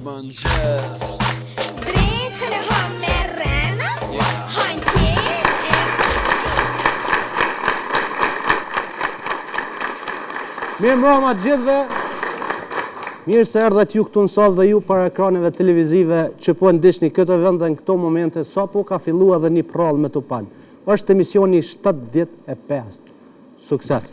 Mëngjes Drekën e ha me rrena, hajnë tjerë e Mirëmbrëma të gjithëve. Mirë se erdhët ju këtu në sallë dhe ju para ekraneve televizive që po ndiqni këtë event dhe në këto momente sapo ka fillu edhe një prrallë me tupan. Është emisioni 75. Sukses.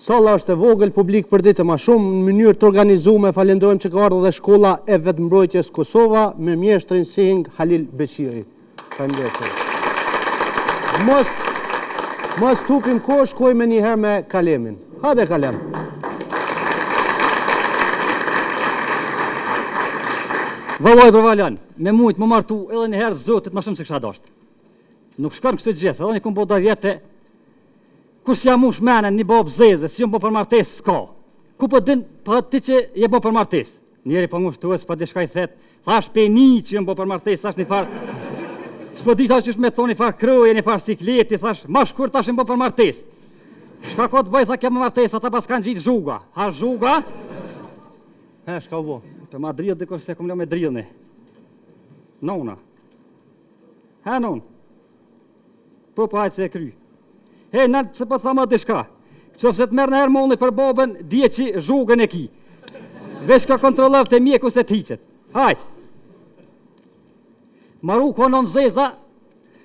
Salla është e vogël, publik për ditë ma shumë, në mënyrë të organizume, falenderojmë që ka ardhur dhe shkolla e vetëmbrojtjes Kosova me mjeshtrin Sihing Halil Beqiri. Faleminderit. Mos mos t'hupim kohë, shkojmë menjëherë me Kalemin. Hajde Kalem. Vallai bre Valon, me mujt m'u martu edhe një herë zotit ma shumë se kisha dasht. Nuk shkon kështu gjithë, edhe një kum bo do vjetë, kur s'ja mush menen një babë zeze, si jam bo për martesë, s'ka. Ku po din, po ti që je bo për martesë. Njeri po ngushtues, po di shka i thet, thash pe ni që jam bo për martesë, thash një farë, s'po di thash qysh me thonë një farë kroje, një farë sikleti, thash, ma shkurt thash jam bo për martesë. Shka ka të bëj, tha kjo me martesë, ata pas kanë gjitë zhuga. Ha zhuga? He, shka u bo? Të ma dridh dikush se kum lo me dridhni. Nona. He, nonë. Po, po, hajtë se e kry. He, në se po të thamë diçka. Qoftë se të merr njëherë molli për babën, dije që zhugën e ki. Veç ka kontrollov te mjeku se të hiqet. Hajt. Maru ko nonë zeza,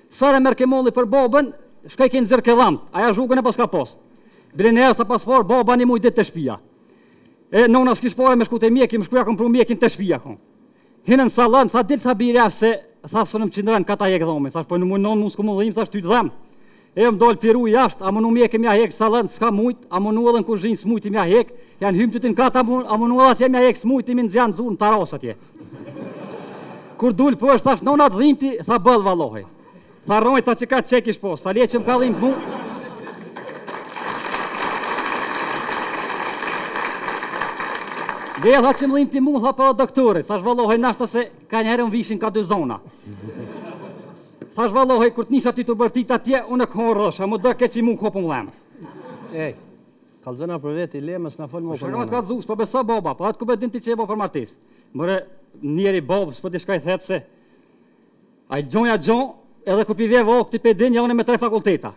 sare merrke molli për babën, shkoj ke nxirr ke dhamt, aja zhugën e paska pas. Bile njëherë sa pas farë, baba një muj ditë te shpia. E nona s'kish pare me shku te mjeki, më shku ja kom pru mjekin te shpia kon. Hinë në sallon, tha dil tha biri se tha s'un më qëndron ka ta hjek dhomin. Thash po në mund nonë, mund s'ku më dhim, thash ty të dhem. E jam dal piru jashtë, a munu mjeki m'ja hjek sallon, s'ka mujt, a munu edhe në kuzhinë s'mujti m'ja hjek, janë hym të në kat, a munu edhe atje m'ja hjek s'mujti, mi nxjanë zurë në taras atje. Kur dul poshtë, thash nona të dhimti, tha boll vallahi. Tha rrojt, tha që ka qe kish pos, tha le që më ka dhimt mu. Le, tha që më dhimti mu, tha po doktorit, thash vallahi nashta se ka njëherë më vishin ka dy zona. Thash vallahi, kur të nisa ty të bërtit atje, unë e këhon rësha, më do keq i mu kopë më dhemë. Ej, kallzona për veti, le mos na fol më për. Shka të kallzu, s'po beso baba, po atë ku be din ti që e bo për martesë. More, njeri babë, s'po di shka i thet se, Ai gjonja gjo, edhe kur pi vje vakti pe din janë me tre fakulteta.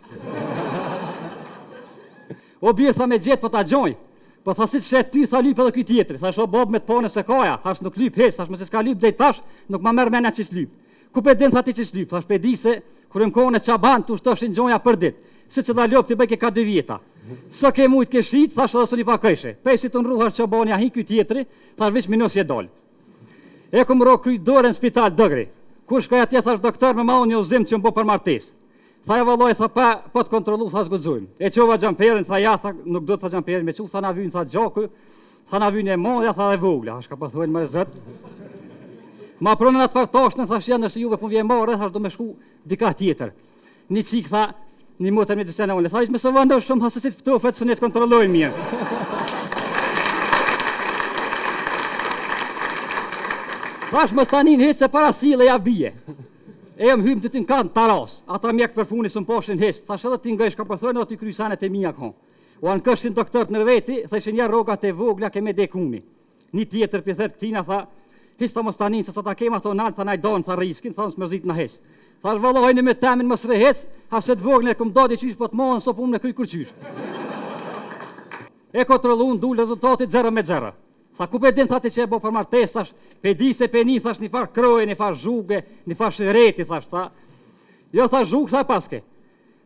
O bir tha me gjet po ta gjoj. Po tha si të shet ty, tha lyp edhe ky tjetri. Thash o bab me të pone se kaja, thash nuk lyp hiç, thash mos s'ka lyp deri tash, nuk ma merr mendja që s'lyp. Ku pe din tha ti që s'lyp, thash pe di se kur jam kone çaban tu shtoshin gjoja për ditë. Si që dha lop ti bëjke ka dy vjeta. Sa ke mujt ke shit, thash edhe s'u pakojshe. Pej si të nrruhash çabanja hi ky tjetri, thash veç minus je dal. E kom ro kry dore në spital dëgri. Kur shkoj atje thash doktor me ma një udhëzim që më bo për martesë. Tha ja vallai tha pa po të kontrollu tha s'guxojmë. E çova xhamperin tha ja tha nuk do të tha xhamperin me çu tha na vyn tha gjaku. Tha na vyn e madhja tha dhe vogla. Çka po thonë më zot. Ma pronën atë farë tashtën thash ja nëse juve po vjen marre thash do me shku dika tjetër. Një çik tha, një motër me disa nënë, tha, ishme së vëndër shumë, tha se si të ftofet, së ne të kontrollojmë mirë. Thash mos tani në se para sile ja bie. E jam hymë të të në kanë taras. Ata mjek për funi së më poshin hiç. Thash edhe ti ngësh ka po thonë edhe ty krysanet e mia kon. U ankëshin doktorët në veti, thëshin ja rrogat e vogla ke me dekuni. Një tjetër pi thet këtina tha, hiç tha mos tani se sa ta kem ato nalt tha na i don tha riskin, tha s'mërzit na hiç. Thash vallahi me temin mos rri hiç, ha se të voglën e kum dati qysh po të mohën s'o punë me kry kurqysh. E kontrollun dul rezultati 0 me 0. Tha ku pe din tha ti që e bo për martesë, thash, pe di se pe ni thash një farë kroje, një farë zhuge, një farë shëreti, thash, tha. Jo tha zhugë, tha paske.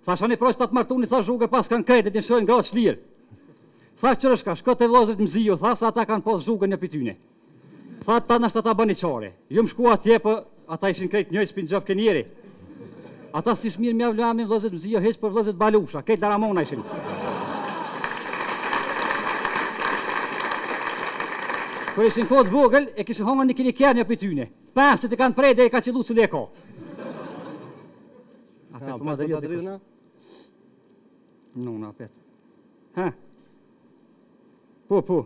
Thash ani pra që ta të martuni, tha zhugë pas kanë kredit, një shojnë gratë shlirë. Tha qërëshka, shko te vllazrit Mziu, tha se ata kanë pas zhugën një pityne. Tha ta nashta ta bëni qare. Ju më shku atje, po ata ishin krejt njëjtë s'pin gjofke njeri. Ata s'ish mirë m'ja vlu emnin vllazrit Mziu, hiç për vllazrit Balusha, krejt laramona ishin. Kur ishin kohë të vogël, e kishin hongër një kiliker një pityne. Pesët e kanë prej dhe e ka qillu cili e ka. A pe po ma dridhë Nuna, apet. Ha? Po, po.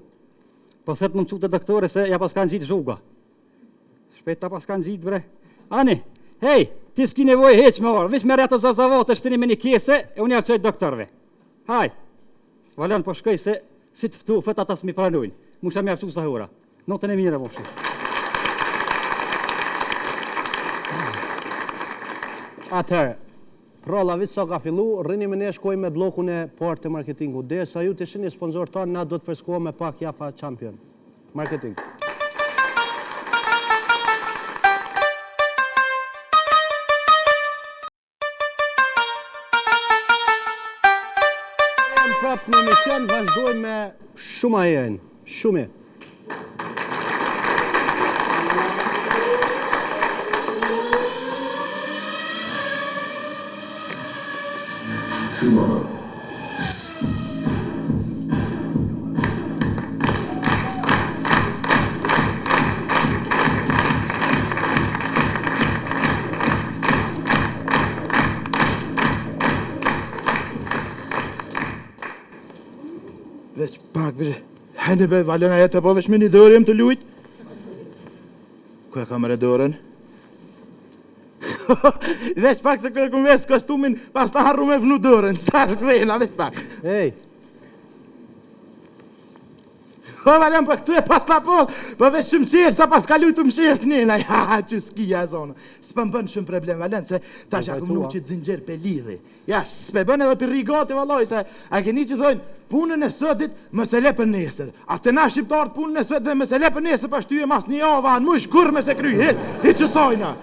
Po thet më mësu te doktore se ja pas kanë gjitë zhuga. Shpejt ta pas kanë gjitë, bre. Ani, hej, ti s'ki nevojë hiç me ardhë, veç merri ato zarzavate shtini me një kese, e unë ja çoj doktorve. Haj, Valon, po shkoj se... Si të ftofët ata s'mi pranojnë. Musha me ja çu sahura. Natën e mirë e bofshi. Atëherë, pralla veç sa ka fillu, rrini me ne shkojmë me bllokun e parë të marketingut. Derisa ju të shihni sponsorët tanë, na do të freskohemi me pak Jafa Champion. Marketing. Jam prapë në emision, vazhdojmë me Shumajerin. Shumi. Schumacher. Veç pak, veç, hene be, valën ajo të po veç me një dorë jem tu lujt. Ku e kam re dorën? Veç pak se kërë kum ves kostumin, pas ta harru me vnu dorën, s'ta është vena, veç pak. Ej, Po valën po këtu e pas ta po, po veç shumë qelë, ca pas ka lujtë më qelë të ja, që s'ki ja zonë. S'po më bën shumë problem, valën, se tash a kum vnu qit zinxhir pe lidhi. Ja, s'pe bën edhe për rigati, vallaj, se a keni që thojnë, punën e sotit mos e le për nesër. A te na shqiptarët punën e sotit dhe mos e le për nesër, pa shtyje mas një java, në muj kurrë mos e kry, hiç, hiç që sajna.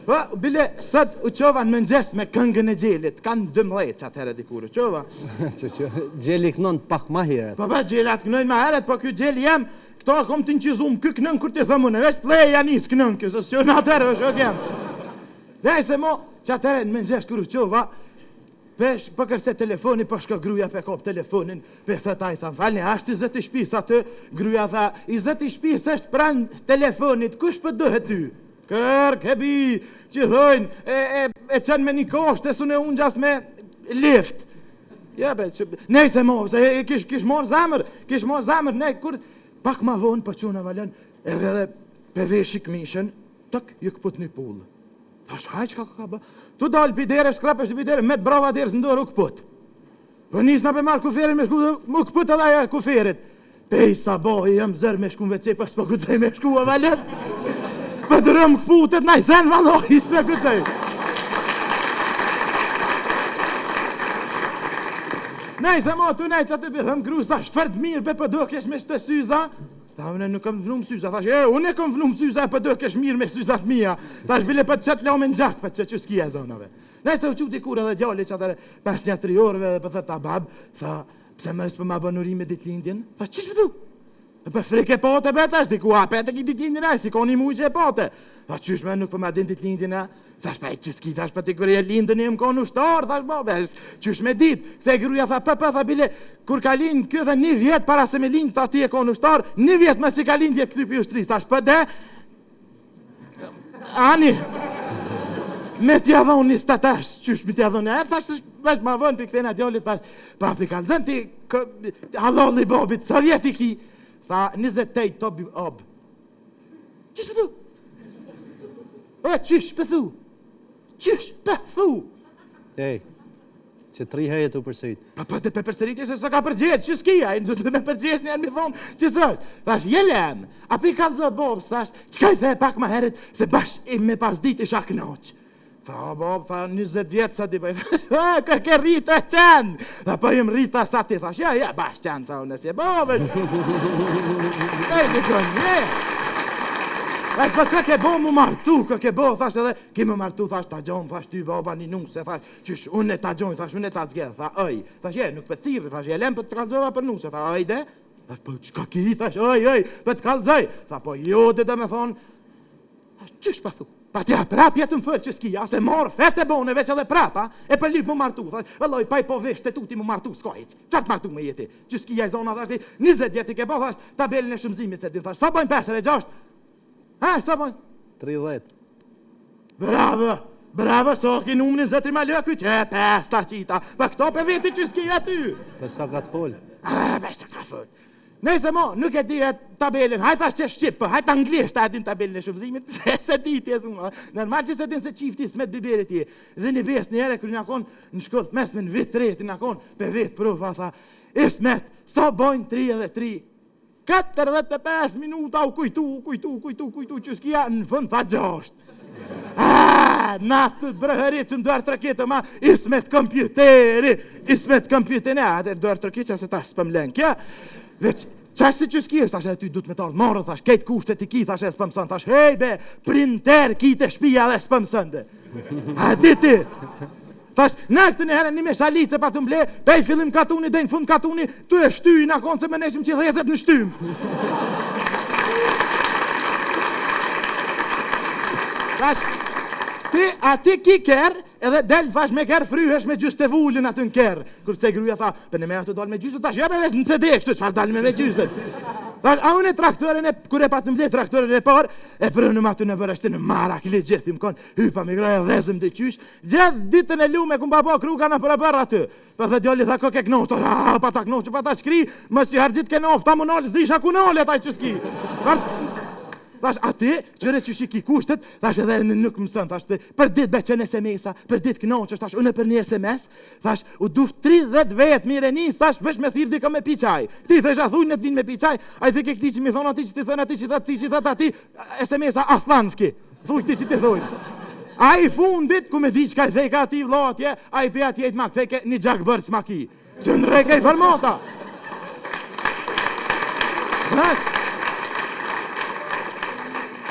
Po, bile, sot u çova në mëngjes me këngën e gjelit, kanë 12 që atëherë dikur u çova. Që që, gjeli kënon pak ma herët. Po, po, gjelat kënojnë ma herët, po ky gjeli jem, këto e kom të inçizum, ky kënon kur t'i thëm unë, veç plej ja nis kënon ky, se s'jo në atëherë, është o kem. Nejse mo, që atëherë në mëngjes kur u çova, pesh, po kërce telefoni, po shko gruja pe kap telefonin, pe thot ai, tha, më falni, a është i zoti i shtëpisë aty? Gruja tha, i zoti i shtëpisë është pranë telefonit, kush po dohet ty? Kërk e bi, që thojnë, e, e, e qenë me një koshtë, e s'un e ungjas me lift. Ja, be, që, nejse mo, se e, kish, kish marrë zemër, kish marrë zemër, ne, kur, pak ma vonë, po çuna valën, edhe edhe pe veshi këmishën, Tëk, ju këput një pullë. Thash, haj, çka ka ka bë? Tu dalë pi dere, shkrap është pi dere, met brava derës në dorë, u këput. Po nis na pe marr kuferin me shku, mu këput edhe ajo e kuferit. Pej sabahi, jam zërë me shku në WC, po s'po guxoj me shku, a valet. Po dërëm këputet, naj sen, vallahi, s'po guxoj. Nejse mo, tu nejtë që aty pi them grus, thash, fort mirë, be po dokesh me qëto syza. Tha, unë nuk kam vnu syza, thash, e, unë e kam vnu syza e po dokesh mirë me syzat mia. Thash, bile po të qet lame në gjak, po të qet që s'ki e zonave. Nejse u çu dikur edhe djali që atëre, pas një tri orëve dhe po thot, a bab, tha, pse more s'po ma bën urime ditëlindjen? Thash, qysh po thu? E po frikë e pate be tash, diku a pete ki ditëlindjen e, si ka një muj që e pate. Tha, qysh me nuk po ma din ditëlindjen e? Thash, pa e qysh ki, thash, pa ti kur je lindën jem konë ushtar, thash, bo, be, qysh me dit, se gruja tha, pa, pa, tha, bile, kur ka lind, kjo tha, një vjet para se me lind, tha, ti je konë ushtar, një vjet masi ka lind, je kthy pi ushtrisë, thash, po de, ani, me t'ja dhonë një statash, qysh me t'ja dhonë, e, thash, veç ma vonë, pi kthena djallit, thash, pa, pi kallzon ti, hallalli babit, sa vjet i ki, tha, 28 top, ob, Qysh po thu? E, qysh po thu? Qysh po thu? Ej, që tri herë tu përsërit. Pa, pa, të pe përsërit se s'e ka përgjegj, që s'ki, ai do të me përgjegj një herë mi thonë, që s'është. Thash, jelem, a pi kallzo babës, thash, çka i the pak ma herët, se bash i me pas dit isha knaq. Tha, o bab, tha, 20 vjetë sa ti bëj, tha, ka ke rritë e qenë. Tha, po jem rritë, tha, sa ti, thash, ja, ja, bash qenë, sa unë e si e babë. E, ti kënë, je. Thash, po kë ke bo mu martu, kë ke bo, thash edhe, ki mu martu, thash, ta gjonë, thash, ty baba një nuse, thash, qysh, unë e ta gjonë, thash, unë e ta zgjedh, tha, ëj, thash, je, nuk për thirri, thash, jelem, po të kallzova për nuse, tha, ëj de, thash, po çka ki, thash, ëj, ëj, po të kallzoj, tha, po jo, dhe dhe me thonë, Thash, qysh pa thu? Pa t'ja prap jetë më fëllë që s'ki, a se marë fetë e bone, veç edhe prapa, e për lypë më martu, thash, vëlloj, pa i po vesh të tuti më martu, s'ka hiç, qartë martu me jeti, që s'ki ja i zona, thash, ti, 20 vjet i ke bo, thash, tabelën e shumëzimit se din, thash, sa bojnë 5 e 6? Ha, sa bojnë? 30. Bravo, bravo, sa ki numrin zotri ma lëky, që e 5 ta qita, pa këto për veti që s'ki aty. Për sa ka të folë? A, për sa ka folë. Nejse mo, nuk e di atë tabelën, hajt thash që shqip, po hajt anglisht, a e din tabelën e shumëzimit, se se di ti e zuma. Normal që se din se çifti Ismet Biberit je. Dhe një besë një herë kur na kon në shkollë të mesme në vit tretë na kon pe vet prova tha. Ismet, sa bojnë 3 edhe 3? 45 minuta u kujtu, u kujtu, u kujtu, u kujtu, që s'kia, në fund tha 6. Ah, na të brëhërit që më duartrokitëm, ma, Ismet kompjuteri, Ismet kompjuteri, ne, atëherë duartrokit që se tash s'pëm len kja, veç, Qa si që s'ki është, tash edhe ty du të me t'ardhë marre, thash, kejt kushtet i ki, thash, e s'po mëson, thash, hej be, printer ki te shpia dhe s'po mëson be. A di ti? Thash, na këtë një herë një me shalice pa të mble, pej fillim katuni, dej në fund katuni, tu e shty, na konë se me neshim që dhezet në shtym. Thash, ti, a ti ki kerr, edhe del, thash, me kerr fryhesh me gjysë të vulën aty në kerr. Kur te gruja tha, për në me atë dalë me gjysë, thash, ja be veç në CD, kështu, çfarë dalë me me gjysë? Thash, a unë e traktorin e, kur e patëm ble traktorin e parë, e prënëm aty në bërështi në marak, le gjithë, më konë, hypa me groja dhezëm dhe qysh, gjithë ditën e lume, kum pa po kruga në përë aty. Pa dhe djali tha, ko ke knoshtë, a, pa ta knoshtë, pa ta shkri, më që herë gjithë ke nofta, më nalë, s'disha ku nalë, taj që s'ki. Thash, aty, qyre qysh i ki kushtet, thash edhe nuk mësën, thash, për ditë be qenë SMS-a, për ditë knoqesh, thash, unë për një SMS, Thash, u duft 30 vet mire nis, thash, veç me thirr dikë me pi çaj. Ti thash, a thuj në të vinë me pi çaj, ai thike këtij që mi thonë atij që ti thonë atij që thot atij që thot atij, SMS-a Aslanski. Thuj ti që ti thuj. Ai fundit ku me di çka i theka atij vëlla atje, ai pe atje i ma ktheke një gjakbërc maki. Që ndreke informata. Thash,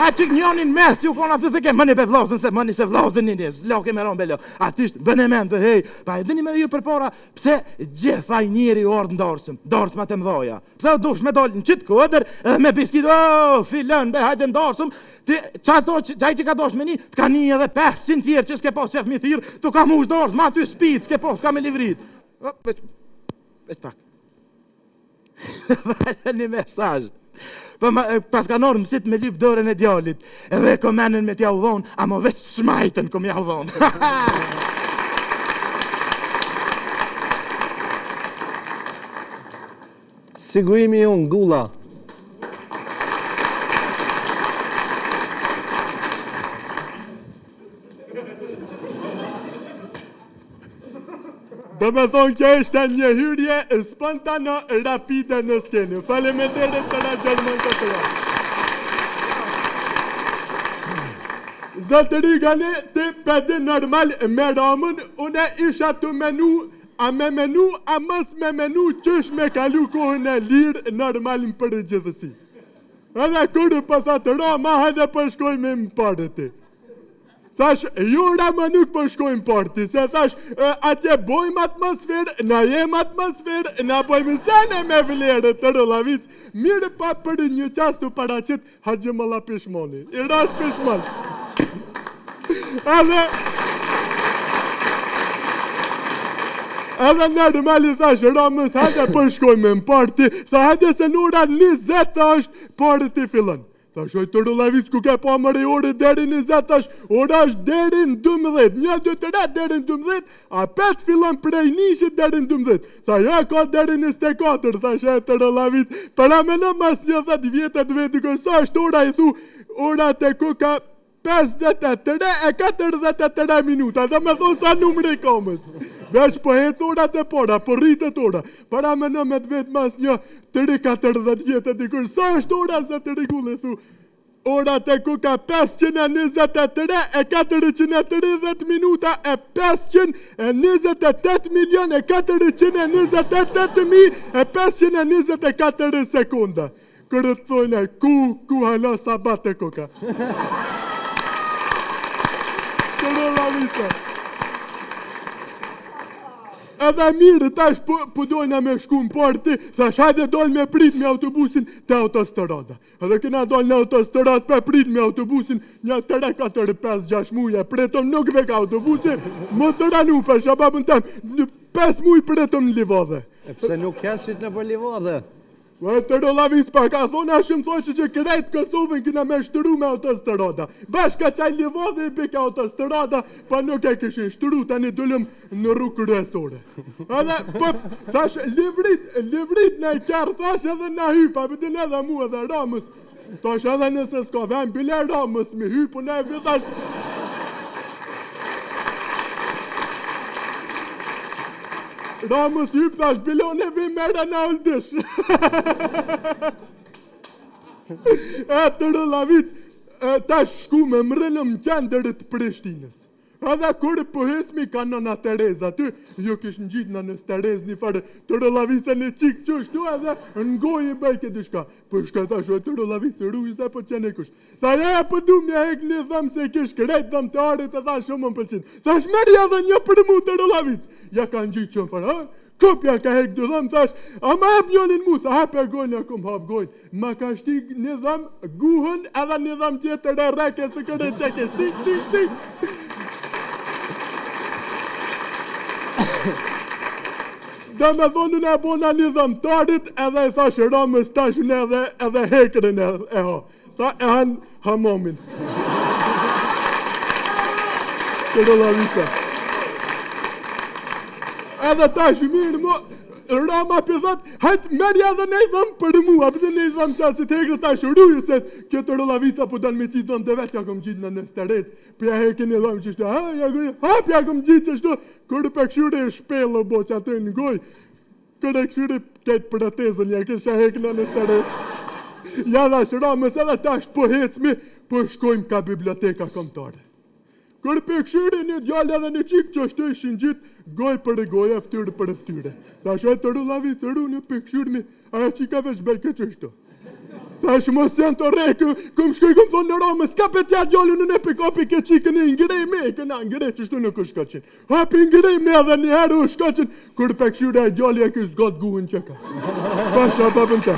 A që njonin mes, ju kona të theke, mëni be vllazën, se mëni se vllazën një një, zloke me ronë belo. Aty është bëne mend, bë hej, pa e dini me ju përpara, pse gjithë ai njeri u ardhë në darsëm, darsmat e mdhaja. Pse u dush me dalë në qitë kodër, edhe me biskit, oh, filon, be, hajde në darsëm, ti, që ato, që, ai që ka dash me një, të ka një edhe 500 tjerë që s'ke pas qef mi thirë, tu ka mush darsëm, aty spit, s'ke pas, ka me livrit. Oh, veç, veç pak. Dhe një mesazh. Po ma, pas ka nërë mësit me lyp dorën e djalit. Edhe e komenën me t'ja u dhonë, ama veç shmajtën kom ja u dhonë. Sigurimi jonë, Gulla. Do me thonë kjo ishte një hyrje spontane rapide në skenë. Faleminderit të ra Gjerman të të Zotëri Gani, ti pe di normal me Ramën, une isha tu menu, a me menu, a mos me menu, qysh me kalu kohën e lirë normal në përgjithësi. Edhe kur po thotë Rama, hajde po shkojmë në party. Thash, jo Rama nuk po shkojmë party, se thash, atje bojmë atmosferë, na jem atmosferë, na bojmë sene me vlerë të rëllavic, mirë pa për një qast u paraqit Haxhi Molla Pishmoni, i rash pishmon. Edhe, edhe normal i thash Ramës, hajde po shkojmë në party, tha hajde se në ora 20 është party fillon. Thash oj tërëllavic ku ke pa more orë deri në 20 thash ora është deri në 12 një dy tre deri në 12 a pet fillon prej njëshit deri në 12 tha ja ka deri në 24 thash e tërëllavic parameno mas një 10 vjetë të veti kërë sa është ora i thu ora te ku ka 53 e 43 minuta, do me thonë sa numri i komës. Veç po hec ora të pora, po rritet ora. Parameno me të vetë mas një 3-40 vjetë dikur, sa është ora zotëri Gulli, thu. Ora te ku ka 523 e 430 minuta e 528 milion e 428 mijë e 524 sekunda. Kur të thojnë ku, ku hala sabat e koka. Kërë Edhe mirë, tash po, po dojna me shku në party, thash hajde dojnë me prit me autobusin te autostrada. Edhe kena dojnë në autostradë pe prit me autobusin, një 3, 4, 5, 6 muje, pretëm nuk veka autobusi, më të ranu, për shababën tem, në 5 muj pretëm në livadhe. E pse nuk keshit nëpër livadhe? Po të rëllavis pak, a thonë a shumë thonë që që krejt Kosovën kina me shtru me autostrada. Bash ka qaj livadhi i bike autostrada, pa nuk e kishin shtru, tani dulëm në rrugë kryesore. Edhe, po, thash, livrit, livrit në i kerr, thash edhe na hypa, për edhe mu edhe Ramës. Thash edhe nëse s'ka ven, bile Ramës mi hypu në e vi, thash, Ramës hyp, thash, bilone vi mera në oldish. e të rëllavic, tash shku me mrrinëm në qendër të Prishtinës. Edhe kur po hecmi ka nëna Tereza aty, ju kish ngjit nënës Terezë një farë tërëllavicë një çikë qështu edhe në gojë i bëjke diçka. Po shka thash, o tërëllavicë, ruj dhe po qene kush. Tha ja, ja po du m'ja hek një dhëm se kish krejt dhëm të arit e tha shumë më pëlqin. Thash merrja edhe një për mu tërëllavicë. Ja ka ngjit që më farë, ha? Kop ja ka hek dy dhëm, thash, a ma jep njënin mu, tha hape gojën, ja kom hap gojën. Ma ka shti një dhëm guhën edhe një dhëm tjetër e reke së kërë qeke, tik, tik, tik. Dhe me thonë unë e bona një dhëm tarit edhe i thash Ramës tash unë edhe, edhe hekrën e, e ha. Tha e han hamamin. Tërëllavica. Edhe tash mirë mo, Rama për thot, hajt merrja edhe nej dhëm për mua, për nej dhëm qasit hekrë tash rujë se kjo tërëllavica po dan me qitë dhëm të vetë, ja kom qitë nënës Terezë, për ja hekin një dhëm qështu, ha, ja, ha, ja kom qitë qështu, kur për këshyre e shpellë bo që aty në gojë, Kur e kqyri këtë protezën, ja kisha hek nënës Terezë. Ja dhash Ramës edhe tash po hecmi, po shkojmë ka biblioteka kombëtare. Kur pe kqyri një djalë edhe një çikë që është ishin ngjit gojë për goje, fytyrë për fytyrë. Thash e tërëllavic, runi pe kqyrmi, ajo çika veç bejke qështu. Thash mos janë të rekë, këm shkoj këm thonë në Ramës, ka pe t'ja djalën në ne pe kapi ke çikën e ngrej me, këna ngrej qështu nuk është ka qenë. Hapi ngrejmë edhe një herë u shkaqën, kur pe kqyre e djali e kish zgat guhën që ka. Pasha babën të.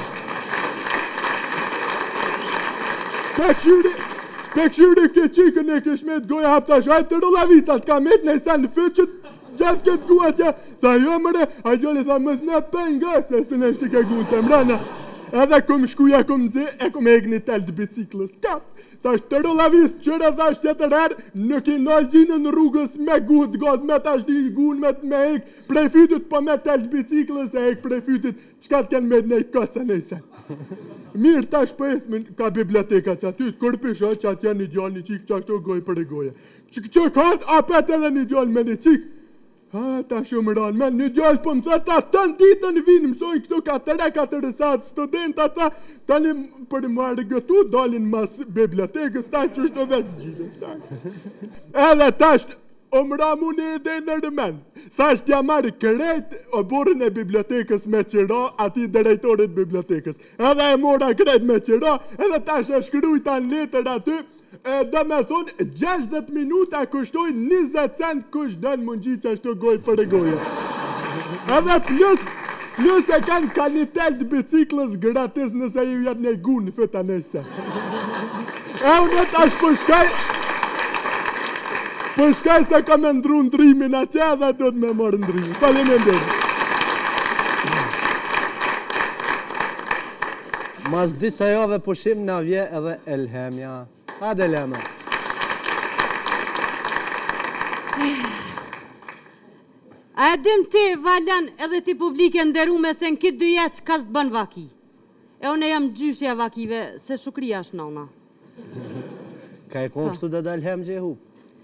Pe kqyri, pe kqyri ke çikën e kish met goja hap tash, aj tërëllavica t'ka met në sen në fyqët, gjithë këtë guha që, tha jo mëre, a djali tha më në penga, se se në shti ke guhën të mrena. Edhe kum shku ja kum nxi, e kum hek një tel të biciklës, kap. Thash tërëllavis, qyre thash tjetër herë, nuk i nal gjinën rrugës me guhë të gatë, me tash di guhën me, me hek prej fytit, po me tel të biciklës e hek prej fytit, çka të kenë me nej koca nej sen. Mirë, tash po ecmi ka biblioteka që aty, kur po shoh që atje një djalë një çikë qashtu gojë për goje. Që, që ka, apet edhe një djalë me një çikë, Ha, ta shumë ranë, me një djalë po më thot, ta tënë ditën vinë, mësojnë këtu ka tre, katër saat student ata, tani për më argëtu, dalin mas bibliotekës, ta që është vetë gjithë, ta. Edhe tash, o më ra mu një ide në men, thash t'ja marrë krejt oborrin e bibliotekës me qira, atij drejtorit bibliotekës. Edhe e mora krejt me qira, edhe tash e shkrujta në letër aty, E do me thonë, 60 minuta kushtojnë 20 cent kush don m'u ngjit ashtu gojë për goje. Edhe plus, plus e kanë ka një tel të biciklës gratis nëse ju jetë një gunë në fëta nëse. E unë tash po shkaj, po shkaj se kam me ndru ndrimin atje dhe do të me marrë ndrimin. Faleminderit. Mas disa jave pushim na vje edhe Elhemja. Hajde Elheme. A e din ti, Valon, edhe ti publike e nderume se në këtë dynja çka s'të bën vaki. E unë jam gjyshja e vakive, se Shukria është nona. Ka e konë kështu dhe Elhem që e hup?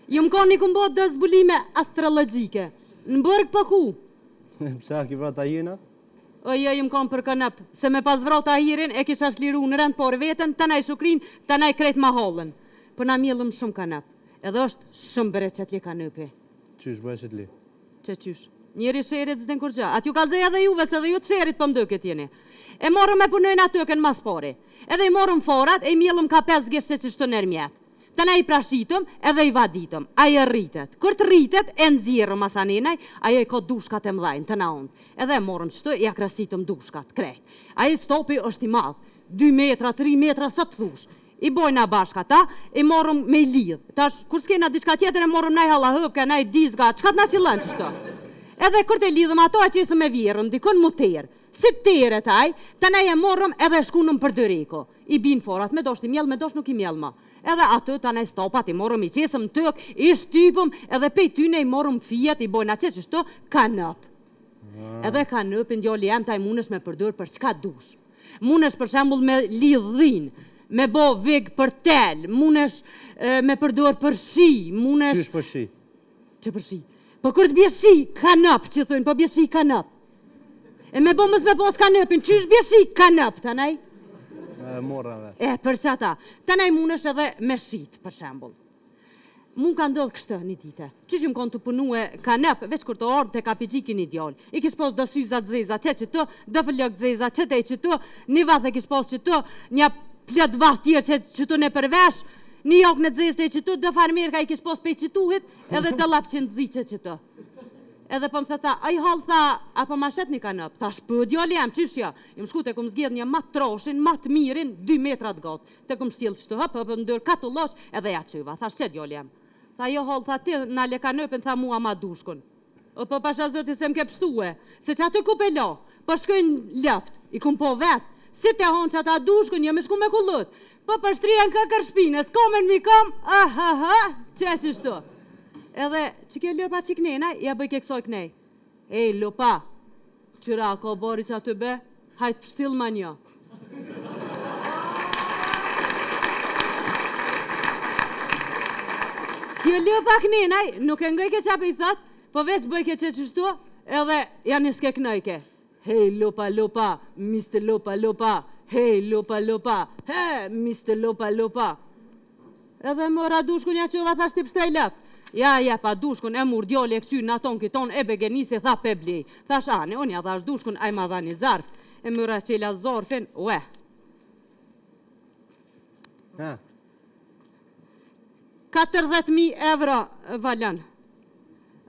Jom konë i kum bo do zbulime astrologjike. Në burg po ku? Pse a ki vra Tahirin? O jo jom kon për kanëp, se me pas vra Tahirin e kisha çliru në rend t'parë veten, tanaj Shukrinë, tanaj krejt mahallën. Po na mjellëm shumë kanëp. Edhe është shumë bereqetli kanëpi. Qysh bereqetli? Qe qysh. Njeri sherrit s'din kurrgjë. A t'ju kallzoj edhe juve se edhe ju të sherrit po m'duket jeni. E morëm e punojna tokën mas pari. Edhe i morëm farat e i mjellëm ka pesë gisht se qështu nërmjet. Tanaj i prashitëm edhe i vaditëm. Ai rritet. Kur të rritet, e nxjerrëm masanenaj, ajo i ka dushkat e mëdhaj, në të naont. Edhe e morëm qëtu, ia krasitëm dushkat, krejt. Ai stapi është i madh, dy metra, tri metra, sa të thush. I bojna bashkë ata, i morëm me i lidh. Tash, kur s'kena diçka tjetër, e morëm naj hallahëpke, naj dizga, çka të na qëllon qështu. Edhe kur të lidhëm ato, e qesëm me vjerrëm, dikun mu terë. Si të teret ai, tanaj e morëm edhe e shkunëm për dyreko. I bin farat, me dosht i mjell, me dosht nuk i mjell më. Edhe aty tanaj stapat i morëm i qesëm në tokë, i shtypëm, edhe pej tyne i morëm fijet, i bojna qe qështu, kanëp. Edhe kanëpin djali jem taj munesh me përdor për çka dush. Munesh për shembull me lidh dhinë, me bo vig për tel, munesh me përdor për shi, munesh Qysh për shi? Që për shi? Po kur të bje shi, kanëp, që thujnë, po bje shi kanëp. E me bo mos me pas kanëpin, qysh bje shi kanëp, tanaj? E morra vesh. E, për qata. Tanaj mundesh edhe me shit, për shembull. Mu ka ndodhë kështu një dite. Qysh jom konë tu punue kanëp, veç kur të ardhë te kapixhiki një djalë. I kish pas do syza të zeza, qe qëtu, do flokë të zeza, qe te qëtu, një vath e kish pas qëtu, një plot vath tjerë që qëtu nëpër vesh, një jakne të zezë te qëtu, do farmerka i kish pas pej qëtuhit, edhe do llapçin të zi qe qëtu. Edhe po më tha, tha, aj hallë, tha, a po ma shet një kanëp? Thash, po djali jem, qysh jo? Jom shku te kum zgjedh një ma të trashin, ma të mirin, 2 metra të gatë. Te kum shtjellë qëtu hop hop ndër katër lloq edhe ja çova. Thash qe djali jem. Tha jo hallë tha ti na le kanëpin tha mua ma dushkun. O po pasha zoti se m'ke pshtue. Se qaty ku pe la. Po shkojnë lopt. I kum pa vet. Si te han qata dushkun jo me shku me kullut. Po po shtrihen kokërr shpinës komën mi kom ah ah ah qe qështu. Edhe qikjo lopa që knena ja bëjke kësaj knej. Ej lopa, qyra a ka bari qaty be, hajt pështillma një. Kjo lopa knenaj, nuk e ngojke qa po i thot, po veç bëjke qe qështu, edhe ja niske knojke. Hej lopa lopa, Mr. Lopa lopa, hej lopa lopa, he Mr. Lopa lopa. Edhe mora dushkun ja çova thash ti pshtoj lopt. Ja jepa dushkun e mur djali e kqyr na ton kiton e begenisi tha pe blej. Thash ani unë ja dhash dushkun ai ma dha ni zarf. E mora çela zarfin ue. Ha. 40.000 euro Valon.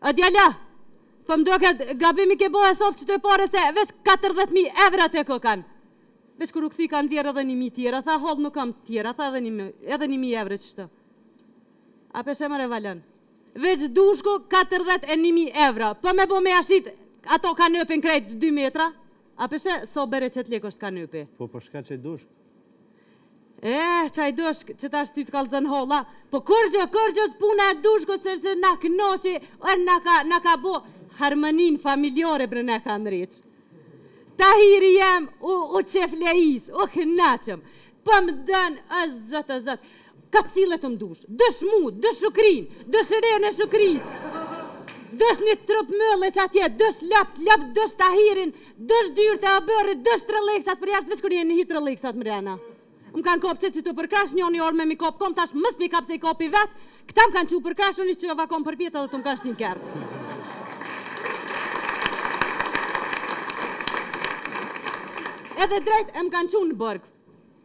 A djala, po më doket gabim i ke bo hesap qëto pare se veç 40.000 euro të kokan. Veç kur u kthy ka nxjerr edhe 1000 tjera, tha holl nuk kam tjera, tha edhe një edhe 1000 euro qështu. A pe sheh more Valon. Veç dushku 41000 euro. Po me bo me ja shit ato kanëpin krejt 2 metra. A pe sheh sa bereqet lek është kanëpi. Po për shka qaj dushk? E, qaj dushk që tash ty të kallzon holla, po kurgjë, kurgjë puna e dushkut se, se na knoqi, e na ka, na ka bo harmonin familjare bre na ka ndreq. Tahiri jem u, u qefleis, u knaqëm, po më dënë, o zot, o zot, ka të cilët më dush, dush mu, dush Shukrin, dush renë e Shukris, dush një trup mëlle që atje, dush lopt, lopt, dush Tahirin, dush dyrt e oborrit, dush trëleksat për jashtë, veç kur jeni hi trëleksat mrena. Më kanë kap që që të përkrash, njoni orë me mi kap kom, tash mos mi kap se i kapi vet, këta më kanë qu përkrash, unë i çova kom përpjetë edhe të më kanë shtin kerr. Edhe drejt e më kanë qu në burg.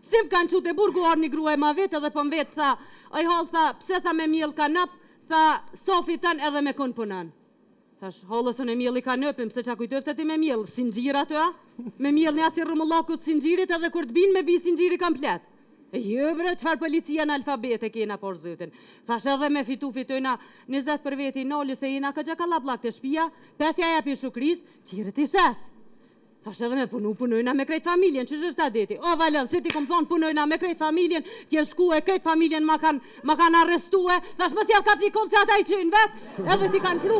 Si më kanë qu te burgu, ardh një grua e ma vetë edhe po më vetë, tha, oj hall, tha, pse tha me mjell kanëp, tha, sofi tën edhe me kun punon. Thash, hollës unë e mjelli kanëpin, pse qa kujtofte ti me mjell, sinxhir aty a? Me mjell një asi rrumullakut sinxhirit edhe kur të bin me bi sinxhiri komplet. E jo bre, çfarë policia analfabete kena por zotin. Thash edhe me fitu fitojna 20 për veti nali se jena këgja kallabllak te shpia, 5 ja jepi Shukris, tjerët i shes. Thash edhe me punu, punojna me krejt familjen, qysh është adeti? O, Valon, si ti kom thonë, punojna me krejt familjen, t'jenë shkue, krejt familjen ma kanë ma kanë arrestue, thash mos ja kap një kom se ata i qojnë vet, edhe ti kanë pru,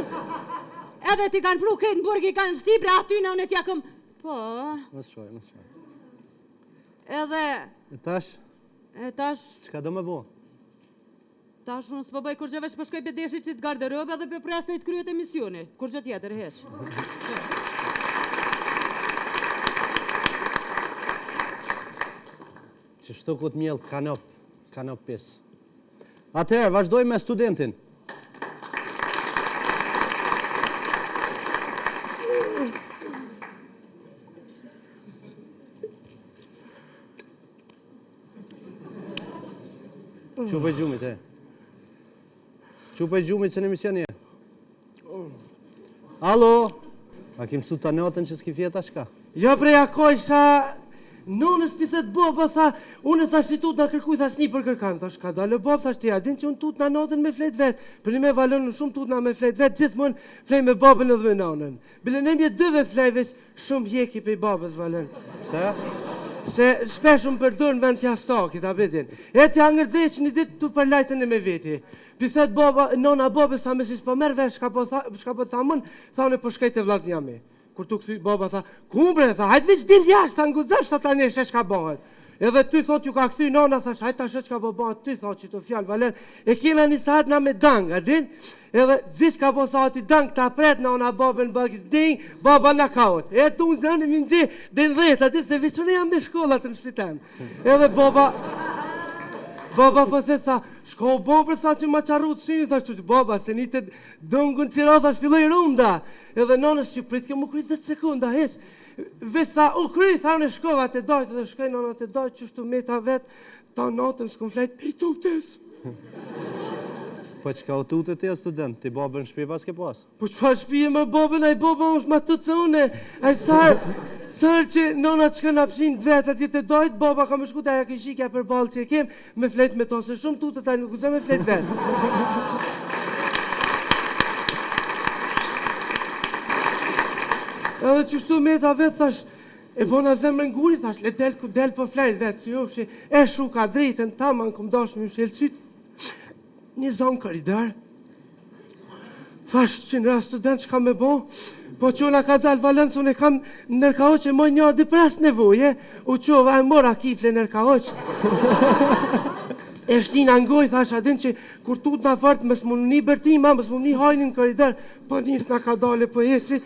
edhe ti kanë pru, krejt në burg i kanë shti, bre, aty në unë t'ja kom, po, Mos shoj, mos shoj. edhe, E tash, e tash, çka do me bo? Tash unë s'po bëj kurgjë veç po shkoj pe deshi qit garderobë edhe pe pres të kryhet emisioni. Kurgjë tjetër hiç. Qështu ku të mjell kanop, kanop pis. Atëherë, vazhdojmë me studentin. Çu prej gjumit, e? Çu prej gjumit se në emision je? Alo? A ki mësu të natën që s'ki fjeta shka? Jo bre ja kojsha, nonës pi thet baba, tha, unë thash si tutna kërkuj, tha s'ni për kërkan, thash ka dalë bab, thash ti a din që unë tutna natën me flet vet, për një me Valon unë shumë tutna me flet vet, gjithmonë flej me babën edhe me nonën. Bile ne mje dyve flej veç Shumë hjeki pej babës, Valon. Pse? Se shpesh më përdor në vend t'jastakit, a be din. E ti hangër dreq një ditë tu përlajtën e me veti. Pi thet baba, nona babës, tha me si s'po merr vesh, shka po tha, shka po tha mën, tha unë po shkoj te vllazni jami. Kur tu kthy baba tha, ku bre, tha, hajt veç dil jashtë, tha nguxosh, tha tani sheh shka bëhet. Edhe ty thot ju ka kthy nona, thash, hajt ta shoh çka po bëhet ty thot qito fjalë, Valen. E kena një sahat na me dang, a din? Edhe veç ka bo sahati dang, ta pret nona babën bak ding, baba knockout. E tu në zënë mi në dhe në dhetë, a din se veç unë jam me shkolla të në shpitem. Edhe baba, baba po the, tha, shko u bo për tha që ma qarrut synin, thash, që baba, se një të dongun qira, thash, filloj runda. Edhe nonës që prit, ke mu kry 10 sekunda, hiç. Veç tha, u kry, tha, unë shkova te dajt, dhe shkoj nona te dajt, qështu meta vet, ta natën s'kum flejt prej tutës. Po çka u tute ti o student, ti babën në shpi paske pas? Po çfarë shpije më babën, ai baba është ma tut se une, ai sa sa herë që nona të shkon n'apshinë vet atje te dajt, baba ka me shku te ajo kojshikja përballë që e kem, me flejt me to, se shumë tutët ai nuk guxon me flejt vet. Edhe qështu meta vet, thash, e bona zemrën guri, thash, le del ku del po flejt vet, si jofshi, e shuka dritën, taman kum dash me mshel syt, një zo n'korridor, Thash që në student çka me bo, po që na ka dalë valën se unë e kam në rkaoq e moj një dy pras nevoje, u qova e mora kifle në rkaoq. e shtina n'goj, thash, a din që kur tutna fort, mos m'u ni bërtima, mos m'u ni hajni në korridor, po nis na ka dale, po eci,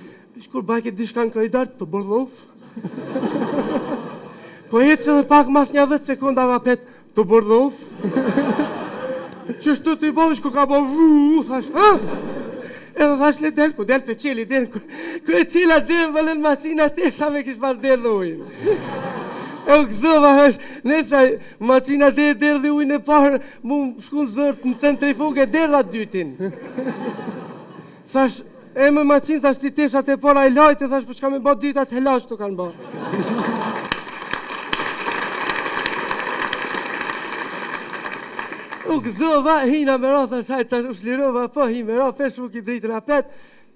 kur bajke diçka në korridor, të bërlof. po eci edhe pak mas një 10 sekundave apet, Të bërdof? Qështu të i bëvish, ku ka bo vu, thash, ha? Edhe thash, le del, ku del pe qeli, del, ku, ku e qela del, vëllën maqina te, sa me kish pas del dhe ujnë. E u gëzova, thash, nëse maqina te del dhe ujnë e parë, mu më shku në zërë në centrifuge, derdha dytin. Thash, e më maqinë, thash, ti teshat e para i lajte, thash, po çka me ba dytat, helash të kanë ba. U gëzova, hina me ra, thash, hajt, tash u shlirova, po hi me ra, pe shuki dritën apet,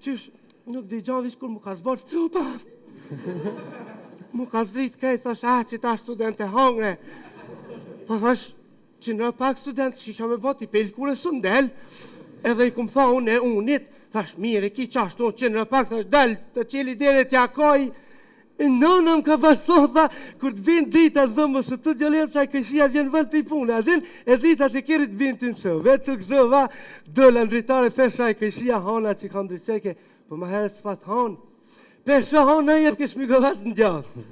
qysh, nuk di gjan, vish kur mu ka zbardh, trupa. Mu ka zdrit krejt, thash, ah, që tash student e hangre. Po thash, Qëndro pak student, shi qa me bo, ti pej lkurës së ndel, edhe i kum tha unë e unit, thash mirë, e ki qashtu, qëndro pak, thash dal, të qeli dere t'ja kaj, nëna më ka paso, tha, kur të bin drita në dhomë, se të djallën, sa e kojshia vjen vënd për punë, a din, e drita të kerit bin të nësë, vetë të gëzova, dola në dritare, pesha e kojshia hana që ka ndriçeke, po ma herët s'pat hanë, Pesha hana jep kesh migovac në djathë.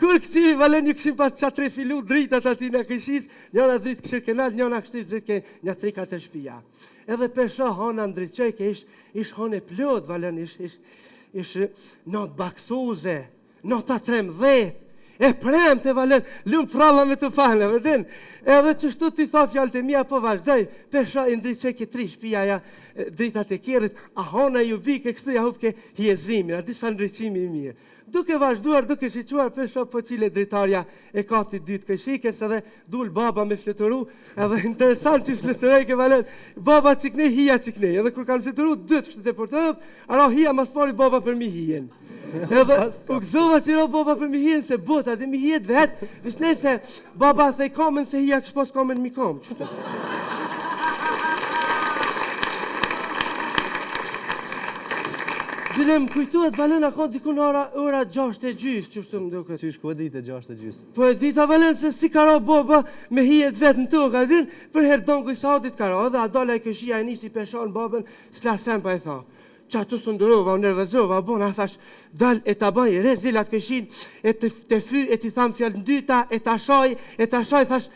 Kur këqyri valen një këshim pas qa tre filu dritat ati në këshis, njëna dritë këshir kenal, njëna kështu dritë ke një tri katër shpia. Edhe pesha hana ndriçoj ke ish, ish hanë e plot, valen ish, ish, ish natë baksuze, nata 13, e premte valen, lumë pralla me të fana, vëdin, edhe qështu ti tha fjalët e mia, po vazhdoj, pesha i ndriçoj ke tri shpia ja, dritat e kerrit, a hana ju bike, kështu ja hupke hijezimin, a di çfarë ndriçimi i mirë. Duke vazhduar, duke shiquar, pesha po qile dritarja e katit dytë kojshikes edhe dul baba me fluturu, edhe interesant që fluturoj ke valen, baba që knej, hija që knej, edhe kur kanë fluturu dytë kështu të portëp, ara hija mas pari baba për mi hijen. Edhe u gëzova që ro baba për mi hijen, se bota dhe mi hijet vetë, veç nëse baba thej kamën se hija kështë pas kamën mi kamë, qështu. Bile më kujtohet Valen a kon diku në ora, ora 6 e gjysë, qështu më duket. Qysh ku e dite 6 e gjysë? Po e dita Valen se si ka ra baba me hije të vetë në tokë, a din, për herë dongu i sahatit ka ra, edhe a dala e kojshia e nisi peshan babën, s'la sen pa e tha. Qa tu së ndërova, u nervozova, bona, thash, dal e ta baj rezil atë kojshin, e të, të fy, e t'i tham fjalë ndyta, e ta shaj, e ta shaj, thash,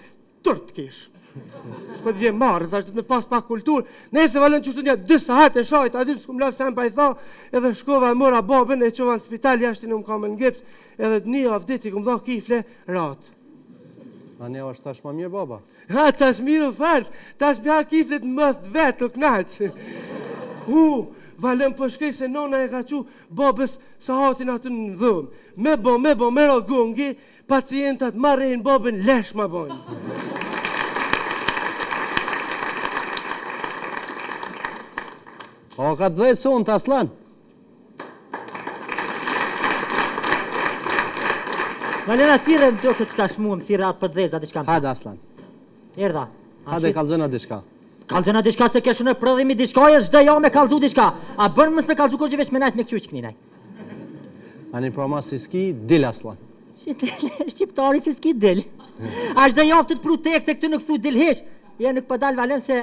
turp të kesh. S'po të vjen marrë, thash, do të me pas pak kulturë. Nëse valën qështu një dy sahat e shajt, a di s'kum la sen pa i tha, edhe shkova e mora babën e çova në spital jashtë në më në gips, edhe një javë ditë i kum dha kifle rat. A ne është tash ma mirë baba? Ha, tash mirë u fart, tash bja kiflet në mëth vetë, u knaq. Hu, valën po shkoj se nona e ka çu babës sahatin aty në dhomë. Me bo, me bo, me ra gongi, pacientat ma rrehin babën, lesh ma bojnë. O, ka të dhe sonë të Aslan? Valena thirre më duket që tash mua më thirre atë për dheza diçka. Hajde Aslan. Erdha. Hajde kallzona diçka. Kallzona diçka se kesh unë prodhimi diçka e çdo javë me kallzu diçka. A bën mos me kallzu kurrë veç me najt me kqyr çkninaj. Ani pra ma si ski, dil Aslan. Shqiptari si s'ki dil. A çdo javë të të pru tekste këtu nuk thu dil hiç. Ja nuk po dal Valon se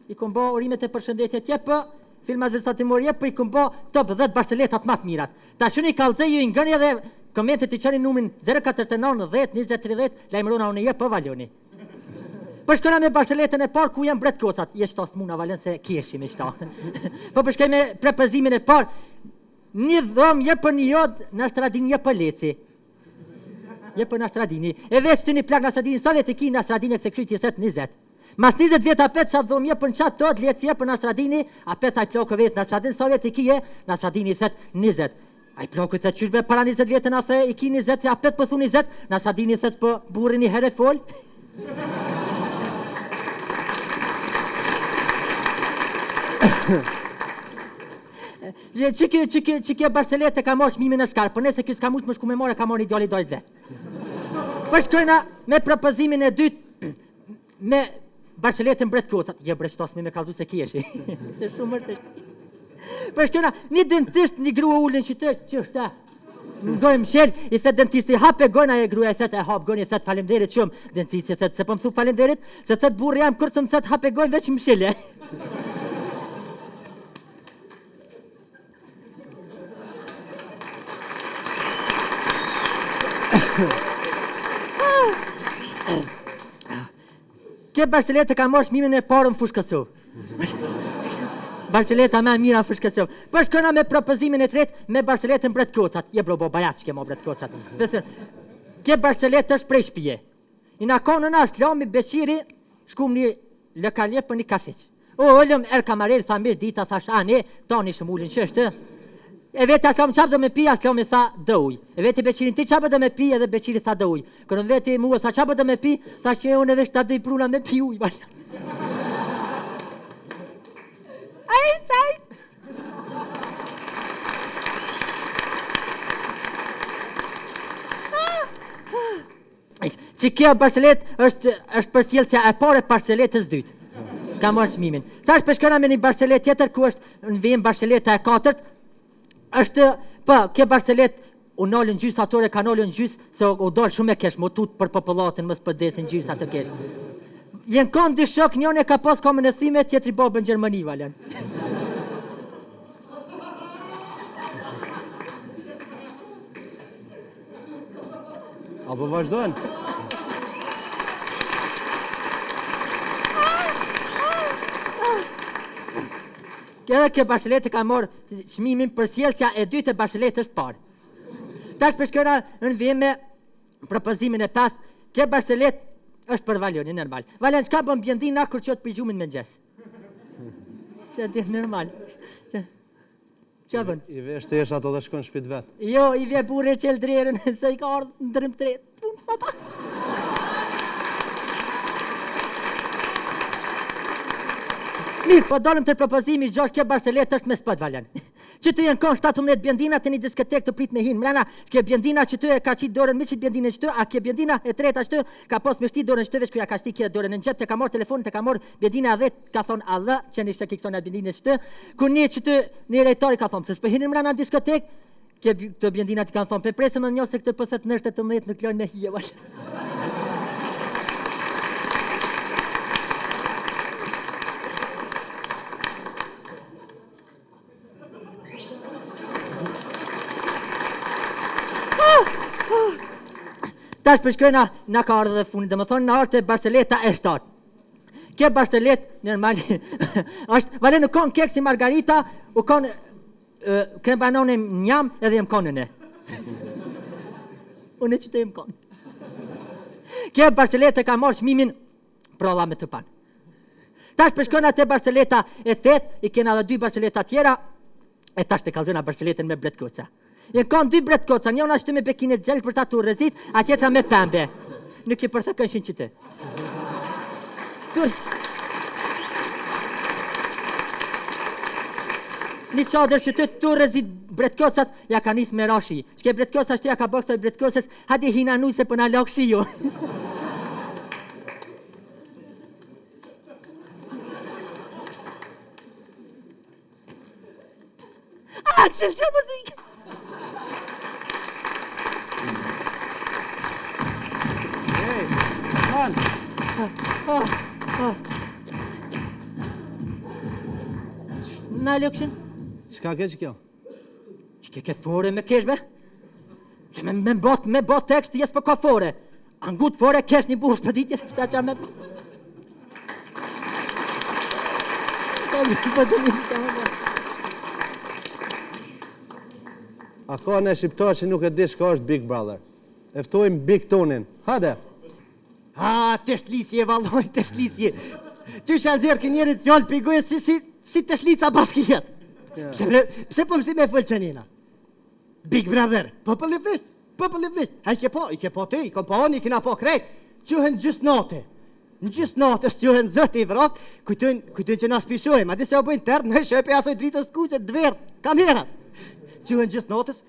i kom bo urimet e përshëndetjet je po filmat vizatimor je po i kom bo top 10 barceletat ma të mirat. Tash unë i kallzoj ju i ngoni edhe komentet i çoni numrin 049 10 20 30 lajmërona unë je po Valoni. Po shkona me barceletën e parë ku janë bretkocat. Je shta s'muna Valon se keshim e shta. Po po shkoj me propozimin e parë. Një dhomë je për një jod, Nastradin je për leci. Je për Nastradini. E veç të një plak Nastradini, sa vjet e ki Nastradini e këse kryt i thet 20. Mas 20 vjet apet qatë dhomë je për në qatë tod, leci je për Nastradini, apet ai plaku vet Nastradin, sa vjet e ki je, Nastradini i thet 20. Ai plaku i thet qysh be para 20 vjetë na the i ki 20, apet po thu 20, Nastradini i thet po burri një herë fol. Që që kjo, që kjo, që kjo barceletë ka marrë çmimin Oscar, po nëse kjo s'ka mujtë më shku me marrë, ka marrë një djali dojtë vetë. Po shkojna me propozimin e dytë, me barceletën bretkocat. Je bre qëta s'mi me kallzu se kjeshi. se shumë është. Po shkojna, një dentist, një grua ulën që të, që është Në gojë mshel, i thet dentisti, hape gojën, ajo gruaja i thet, e hap gojën, i thet faleminderit shumë. Dentisti i thet, se po më thu faleminderit, se thet burri jam kur s'më thet hape gojën veç mshele. Kjo barceletë ka marrë çmimin e parë në Fushë Kosovë. Barceleta më e mira në Fushë Kosovë. Po shkona me propozimin e tretë me barceletën bretkocat. Je bro bo bajat që ke mo bretkocat. Special. Kjo barceletë është prej shtëpie. I na konën Aslami Beqiri, shkum një lokalje për një kafiq. U ulëm erdh kamarieri, tha mirë dita, thash a ne, tani shumë ulën që është. E veti Aslami çfarë do me pi, Aslami tha do ujë. E veti Beqirin ti çfarë do me pi, edhe Beqiri tha do ujë. Kur më veti mua tha çfarë do me pi, thash që unë veç ta doj pruna me pi ujë. Ai çaj. Që kjo barcelet është, është përcjellësja e parë e barceletës dytë. Ka marrë çmimin. Tash po shkojna me një barcelet tjetër ku është në vijim barceleta e katërt. Është, po, kjo barcelet u nalën gjysë atore, ka nalën gjysë se u, u dalë shumë e kesh, m'u tut për popullatën, mos po desin gjysë atë kesh. Jen kanë dy shok, njëri e ka pas kamën e thyme, tjetri babën Gjermani, Valon. A po vazhdojnë? Edhe kjo barceletë ka marrë çmimin përcjellësja e dytë e barceletës parë. Tash po shkojna në vijim me propozimin e pestë, kjo barceletë është për Valonin normal. Valon, çka bën bjendina kur çohet prej gjumit mëngjes? Se di normal. Çka bën? I vesh teshat edhe shkon në shtëpi të vet. Jo, i vjen burri e çel drerën se i ka ardhur ndërrim tret. Punë sa ta. Mirë, po dalim te propozimi 6 kjo barceletë është me spot Valon. Që të jenë konë 17 bjendina të një diskotek të prit me hinë mrena, kjo bjendina që të e ka qitë dorën me qitë bjendinën që të, a kjo bjendina e treta që të, ka pas me shti dorën që të veç ku ja ka shti kjo dorën në xhep, të ka marrë telefonin, të ka marrë bjendina dhe ka thonë Allah, që një shek i kësona bjendinës që të, ku një që të një rejtori ka thonë, se s'po hinin mrena në diskotek, ke të bjendinat i kanë thonë, pe presëm në një se këtë po thet në 17 nuk lojnë me hije, vash. Tash po shkojna, na ka ardhë dhe fundi, domethonë na ardhë te barceleta e shtatë. Kjo barcelet, normal, është, Valon u konë keksi Margarita, u konë krem banane njam edhe jem konë ne. Unë që të jem konë. Kjo barcelet e ka marrë çmimin prova me të panë. Tash po shkojna te barceleta e tetë, i kena edhe dy barceleta tjera, e tash pe kallzojna barceletën me bretkoca. Jenë kanë dy bretkoca, njëna është me bekine gjelbërta tu rrezit, a tjetra me pembe. Nuk i përthekëshin që të. Tur... Një çadër që të tu rrezit bretkocat, ja ka nis me ra shi. Qe bretkoca që ja ka bërë kësaj bretkocës, hajde hina n'ujë se po na lak shiu. A, këshill që muzikë! Han. Na lëkshin? Çka ke që kjo? Që ke ke fore me kesh be? Se me, me bot, me bot tekst, jes për ka fore. A ngut fore kesh një burrë për ditje, të qa me... A ka një shqiptar që nuk e di çka është Big Brother? E ftojmë Big Tonin. Hajde! Ha, teshlicje, valloj, teshlicje. Qysh ja nxjerr ky njerit fjalë pi goje si, si, si teshlica baskijet. Pse, bre, pse po mësi me folë qenina? Big Brother, populli vdisht, populli vdisht. A i ke po, i ke po ti, i kom po unë, i kena po krejt. Çohen gjysë nate. Në gjysë nate çohen zoti i vraft, kujtojnë, kujtojnë që na s'pi shohim, a di se u bëjnë terr, në shohim asoj dritës të kuqe, të verdhë, kamerat. Çohen gjysë natës,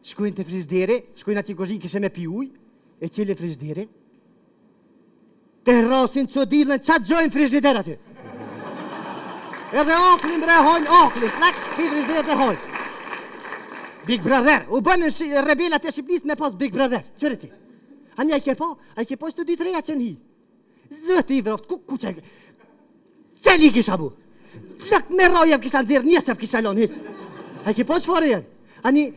shkojnë te frizhderi, shkojnë aty kuzhinë kishe me pi ujë, E çelin frizhderin? Të rrasin codilën, ça të gjojnë frizhder aty? Edhe aklin bre hojnë aklin, flak, pi frizhder të hojnë. Big Brother, u bënë në rebelat e Shqipnisë me pas Big Brother, qëre ti? A një, a i ke po? A i ke po që të dy të reja që në hi? Zoti i vroftë, ku, ku që... Qeli kisha bu? Flak me rojev kisha nxjerr, një kisha lon, hiq. A i ke po çfarë janë? Ani,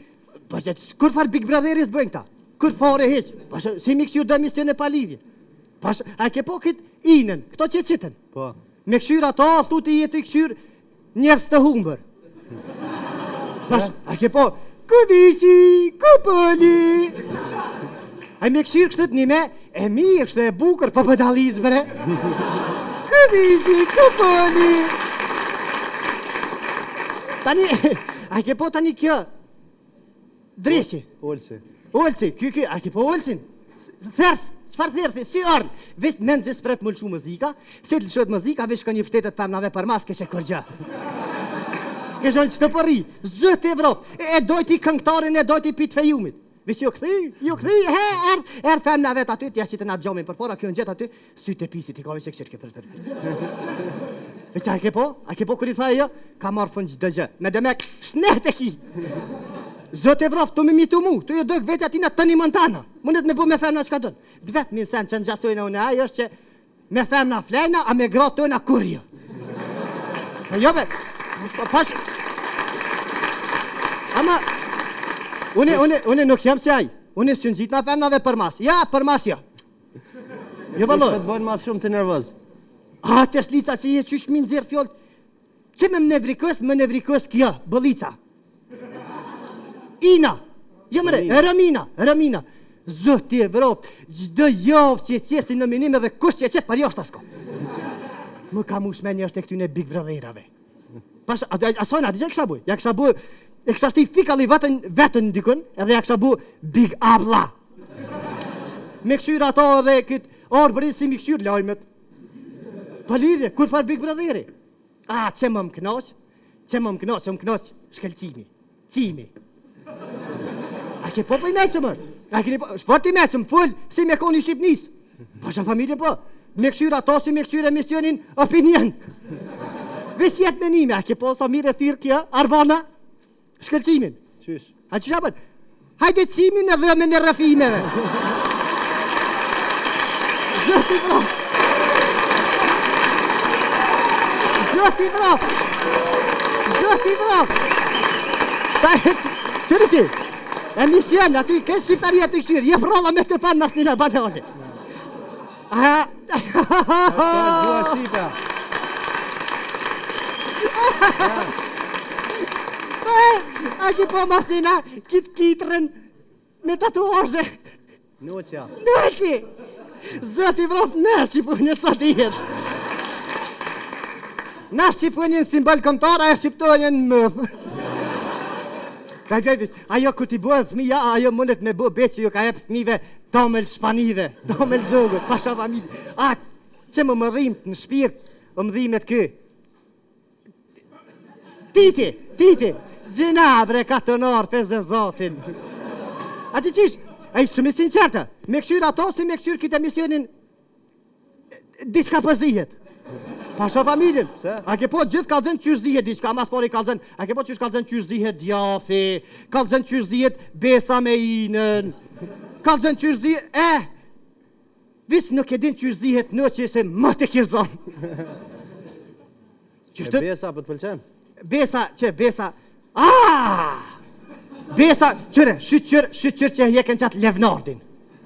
po që, kur farë Big Brotheri s'bëjnë këta? Kur fare hiq? Po që, si mi këqyr do emisione pa lidhje? Po që, a i ke po këtë inën, këto që qitën? Po. Me këqyr ato, thu ti je tu këqyr njerëz të humbër. Pash, a ke po, ku viqi, ku pëli? Ai me këqyr kështu të nime, e mirë, kështu e bukur, po pëdaliz, bre. Ku viqi, ku pëli? Tani, a ke po tani kjo, Dreqi. Olsi. Olsi, ky ky, a ke po Olsin? Therc, çfarë therci? Si ardh? Veç mezi s'pret m'u lëshu muzika, si të lëshohet muzika, veç ka një pshtetet femnave përmas, kishe kurgjë. Kishe në që të përri, zoti e vroftë, e, e dojti këngëtarin, e dojti pi t'fejumit. Veç ju kthy, ju kthy, he, erdh, erdh femna vet aty, t'ja qitën atë gjomin përpara, kjo ngjet aty, Sytë e pisit i ka veç e këqyr këtë rëtër. E që a ke po? A ke po kur i tha jo? Ka marrë fund çdo gjë. Me demek, shnet e ki. Zot e vroftë, tu më mitu mu, tu ju dëk vetja tina Tony Montana. Mundet me bu me femna çka don. Të vetmin sen që ngjasojna unë e ai është që me femna flejna, a me gratë tona kurrë jo. Po jo be, po pash... Ama, une, une, une nuk jam si ai. Une s'ju ngjitna femnave përmas. Ja, përmas jo. Jo vallë. Po të bën më shumë të nervoz. A të shlica që je qysh mi nxjerr fjalë. Që më nevrikos, më nevrikos kjo, bëllica. Ina. Jo më Romina, Romina. Zoti e vroftë, çdo javë që e qesin nominim edhe kush që e qet për jashtë s'ka. Më ka mush menja është e këtyne Big Brotherave. Pas, a, a, a, a, a, a, kisha bu? Ja kisha bu, e kisha shti fikalli vetën, vetën dikun, edhe ja kisha bu Big Abla. Me këqyr ato edhe këtë Arbërin si mi këqyr lajmet. Pa lidhje, kur far Big Brotheri? A, që më më knaq? Që më më knaq, që më knaq shkëlqimi. Qimi. A ke po për i meqëm është? A keni po, shport i meqëm, full, si me koni Shqipnis. Po që familje po, me këqyr ato si me këqyr emisionin Opinion. Veç jetë me nime, a ke po sa mirë e thirr kjo, Arbana? Shkëlqimin. Qysh? A qysh a bën? Hajde qimin në dhëmën e rrëfimeve. Zoti vroftë. Zoti vroftë. Zoti vroftë. Ta e qëri ti? Emision, aty, ke shqiptari aty këshirë, je pralla me të panë mas një në banale. Aha. Gjuha shqipe. A ki po mas një na, kit kitrën me tatuazhe. Noqja. Noqi! Zoti vroftë na shqiponjën sa dihet. Na shqiponjën simbol kombëtar, ajo shqiptonjën më. Ka gjë, ajo kur t'i bëhen fëmija, ajo mundet me bë be që ju ka jep fëmijëve tamël shpanive, tamël zogut, pasha familje. A, që më më dhimt në shpirt, më dhimet ky. Titi, titi, gjina bre katonar, peze zotin. A ti qysh, ai shumë i sinqertë, me këqyr ato si me këqyr këtë emisionin Diçka po zihet. Pasha familjen. Pse? A ke po gjithë kallzon qysh zihet diçka, mas pari kallzon. A ke po qysh kallzon qysh zihet djathi, kallzon qysh zihet besa me inën. Kallzon qysh zihet, eh. Veç nuk e din qysh zihet noqi se ma të kish zonë. Qysh të... Besa, po të pëlqen? Besa, që Besa... Aaaa! Besa, qyre, shyqyr, shyqyr që e hjekën qatë Levnardin.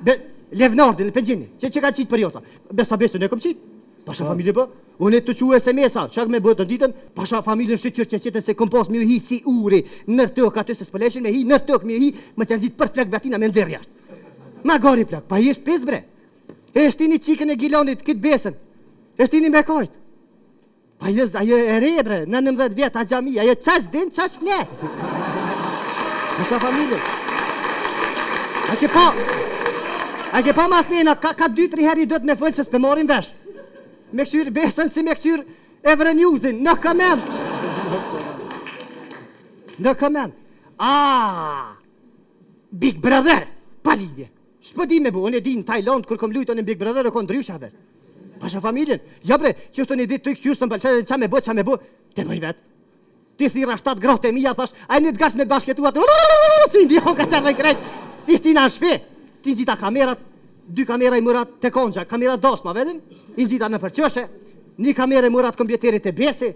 Be, Levnardin, pe gjini, që që ka qitë për jota. Besa, besë, ne kom qitë. Pasha po. familje bë, unë të çu SMS-a, çka me bë të ditën, pasha familjen shyqyr që qitën se kom pas me hi si uri, nër tokë aty se s'po leshin me hi, nër tokë me hi, më janë nxit për flokë atina me nxjerr jashtë. Ma gari plak, pa jesh pis bre. E shtini çikën e Gilanit, këtë besën. E shtini me kajt. Pa jes, ajo e re bre, në 19 vjet, a gjami, ajo qaq din, qaq fle. Pasha familje. A ke pa, a ke pa mas nena, ka, ka 2-3 herë i do të me folë se s'pe marrin vesh. Me këqyrë besën si me këqyrë Euronewsin, në comment. Në comment. A, Big Brother, pa lidhje. S'po di me bu, unë e di në Tajland, kur kom lujtë në Big Brother, e kon ndryshe haber. Pasha familjen. Ja bre, që është një ditë të këqyrë, s'më pëlqen, ça me bo, ça me bo, te bëj vetë. Ti thirra shtatë gratë e mija, thash, a jeni të gatshme me bashkëtu atë, si ndjo, ka të krejt. Ti shtina në shpi, ti nxita kamerat, dy kamera i mora te konxha, kamera dasma, vedin, i nxita nëpër qoshe, një kamerë e mora te kompjuterit e besi,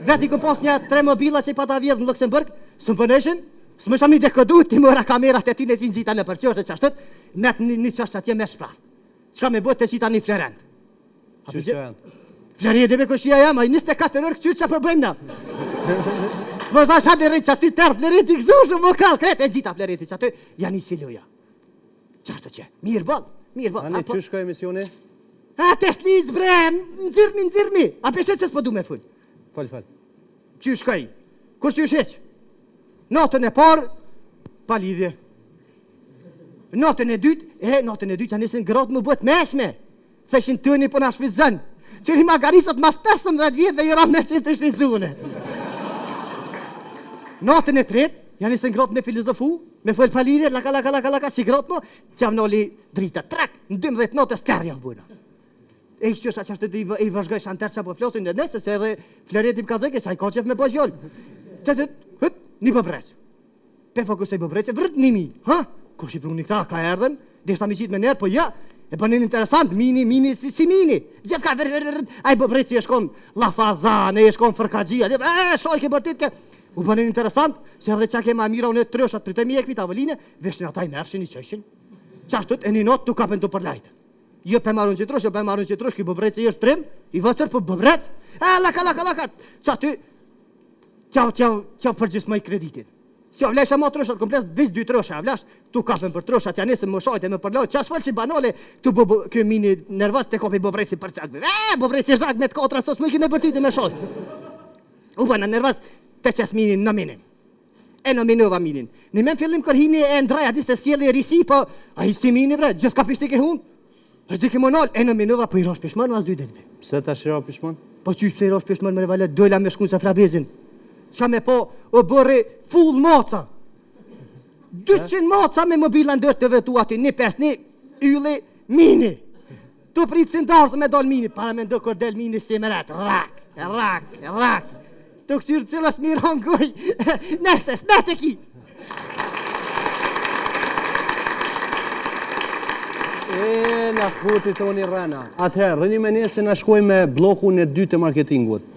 vetë i kom pas një tre mobila që i pata vjedhë në Luxemburg, s'më punojshin, s'më mi dekodu, ti mora kamerat e tyne ti nxita nëpër qoshe, qashtu, met një, një qoshe atje me shprast. Çka me bë të qita një Florent? A Qysh Florent? Florent e këshia jam, ai 24 orë këqyr çka po bëjmë na. Po thash hajde rrit qaty tërë Florenti i gëzueshëm më kall kret e nxita Florenti qaty, ja nisi loja. Qashtu që, mirë boll, mirë boll. Ani qysh shkoi emisioni? A të shlic bre, nxirrmi, nxirrmi. A pe sheh se s'po du me fol. Fol, fol. Qysh shkoi? Kur qysh hiç? Natën e parë pa lidhje. Natën e dytë, e natën e dytë janë nisën gratë me u bë të mençme. Theshin Toni po na shfrytëzon. Qyri magaricat mas 15 vjetëve i ramë me qenë të shfrytëzune. Natën e tretë, janë nisën gratë me filozofu, me fol pa lidhje, laka, laka, laka, laka, si gratë mo, t'jav nali drita, trak, në 12 natës tërë janë buna. E i qësha që ashtë i, i vëzhgoj shanter që po flasin, në nëse se edhe Florenti më ka zëke, sa i ka qef me bë fjalë. Të të, hët, një bëbrec. Pe fokusoj bëbrece, vrët një mi, ha? Kush i pruni këta, ka erdhën, deshta mi qitë me nërë, po ja, e bënin interesant, mini, mini, si, si mini, gjithë ka vër, vër, vër, ai bëbreci e shkon lafazan, e shkon fërkaxhia, e, shoj ke bërtit ke, u bënin interesant, se edhe qa ke ma mira, unë e troshat, pritoj mi e këmi tavoline, veshin ata i mershin, i qëshin, qashtut, e një natë, tu kapen të përlajtë. Jo pe marrën që trosh, jo pe marrën që trosh, ky bëbreci është trim, i vëtër, po bëbrec, e, laka, laka, laka, qaty, T'ja, t'ja, t'ja përgjysmoj kreditin. S'ja vlejsha ma troshat komplet, veç dy trosha, ja vlash, tu kapen për troshat, ja nisën më shajte me përlojt, qa s'folë si banale, tu bë, bë, ky mini nervoz të kopi bëbreci për flakëve. E, bëbreci zhak me të katra, sos më i me bërtiti me shajt. U bëna nervoz, të qes minin në minim. E nominova minin. Në me në fillim kur hini e ndroj, a di se sjellje risi, po, ai si mini bre, gjithë ka pishti ke hun. Është dike më nal, e nominova, po i rash pishman mas dy ditëve. Pse tash i ra pishman? Po qysh pse i rash pishman more valla, dola me shku në Safrabezin. Qa me po, o bëri full maca. 200 maca me mobila ndër të vetu aty, një pes, një ylli, mini. Tu prit si n'darsë me dal mini, para me ndo kur del mini si më ret, rak, rak, rak. Tu këqyrë cilës mi ra n'goj, nese, s'net e ki. E, na futi Toni rrena. Atëherë, rrini me ne se na shkojmë me bllokun e dytë të marketingut.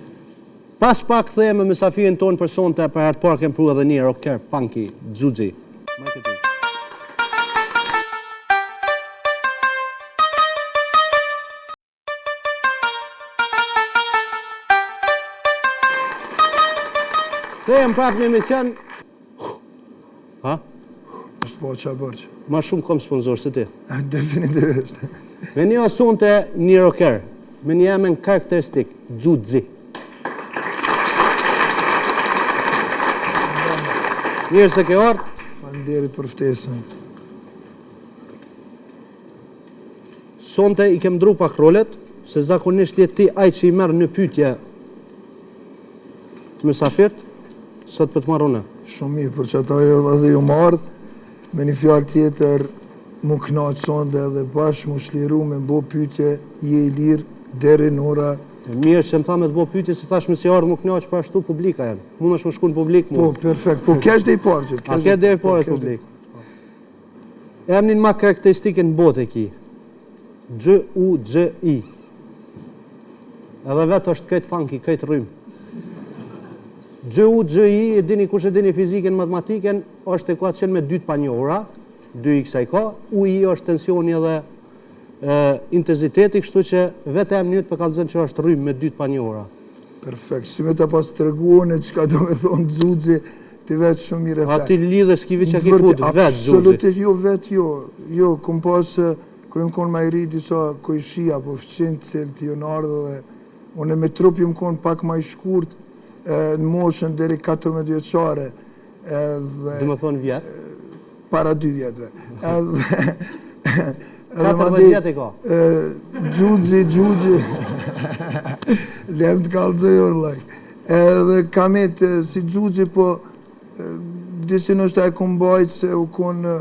Pas pak kthehemi me mysafirin tonë për sonte, për herë të parë kem pru edhe një rocker punky, Xhuxhi. Marketing. Kthehem prapë në emision. Ha? Është po që bërë. Ma shumë kom sponsor se ti. Definitivisht. Me një sonte një rocker, me një emën karakteristik, Xhuxhi. Mirë se ke ardhë. Faleminderit për ftesën. Sonte i kem ndru pak rolet, se zakonisht je ti ai që i merr në pyetje mysafirt, sot po të marr unë. Shumë mirë, për qato edhe ju marrë, me një fjalë tjetër, mu knaqë sonte edhe bashkë, mu shliru, me m'bo pyetje, je i lirë, deri në ora. Mirë që më tha me të bo pyetje, se thash me si ardhë mu knaqë për ashtu publika janë. Mund është më shku në publik mu. Po, perfekt, po kesh dhe i parë që. A ke dhe i parë po, publik? Emnin ma karakteristik në botë e ki. G U G I. Edhe vetë është krejt funky, krejt rrymë. G U G I, e dini kush e dini fizikën, matematikën, është ekuacion me dy të panjohura, 2x i ka, U I është tensioni edhe e, intensiteti, kështu që vetë emni yt po kallzon që është rrymë me dy të panjohura. Perfekt, si me ta pas tregu unë çka do me thonë Xuxi, ti vetë shumë mirë e the. A ti lidhe s'ki veç që ki fut vetë Xuxi. Absolutisht, jo vetë jo, jo, kom pas, kur jam konë ma i ri disa kojshi apo fqinj të cilët jonë ardhë dhe unë me trup jam konë pak ma i shkurt në moshën deri 14 vjeçare edhe... Do me thonë vjet? Para dy vjetëve. Edhe... 14 vjet e ka? Xuxi, Xuxi... Lem të kallzoj orë Edhe ka met si Xuxi, po disi ndoshta e kom bajt se u konë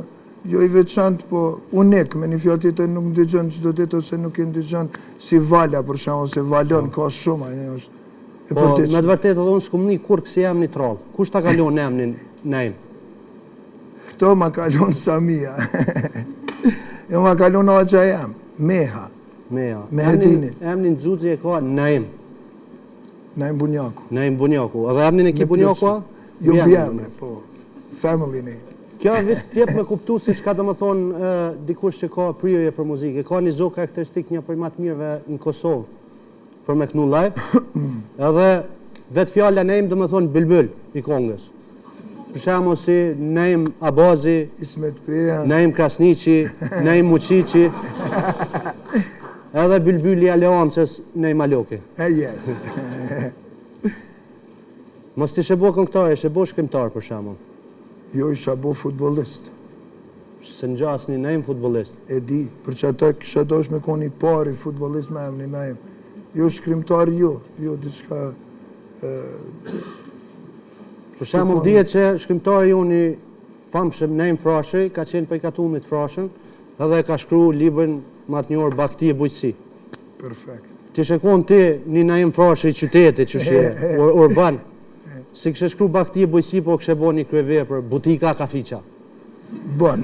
jo i veçantë, po unik, me një fjalë tjetër nuk ndëgjon çdo ditë ose nuk e ndëgjon si Vala për shembull, ose Valon po. ka shumë ajo është e po, me të vërtetë edhe unë s'kum ni kurrë kësi emni të rrallë. Kush ta ka lon emnin Naim? Këto ma ka lon Samia. jo ma ka lon axha jem, Meha. Meha. Mehedini. Emnin Xuxi e ka Naim. Naim Bunjaku. Naim Bunjaku. Edhe emnin e ki Bunjaku a? Jo mbiemri, po. Family name. Kjo veç t'jep me kuptu se çka do me thonë dikush që ka prirje për muzikë. Ka një zo karakteristik një prej ma të mirëve në Kosovë për me knu live. Edhe vetë fjala Naim do me thonë bylbyl i kongës. Për shembull si Naim Abazi, Ismet Peja, Naim Krasniqi, Naim Muqiqi, edhe bylbyli i Aleancës Naim Maloki. E yes. Mos t'ishe bo këngëtar, ishe bo shkrimtar për shembull. Jo, isha bo futbollist. Se ngjas një Naim futbollist. E di, për qata kisha dasht me kon i pari futbollist me emrin Naim. Jo shkrimtar, jo, jo diçka Për shembull dihet që shkrimtari jonë i famshëm Naim Frashëri ka qenë prej katunit Frashën edhe e ka shkru librin ma të njohur Bagëti e Bujqësi. Perfekt. T'ishe kon ti një Naim Frashëri i qytetit që shi, urban. S'i kishe shkru Bagëti e Bujqësi, po kishe bo një kryevepër, Butika Kafiqa. Bon.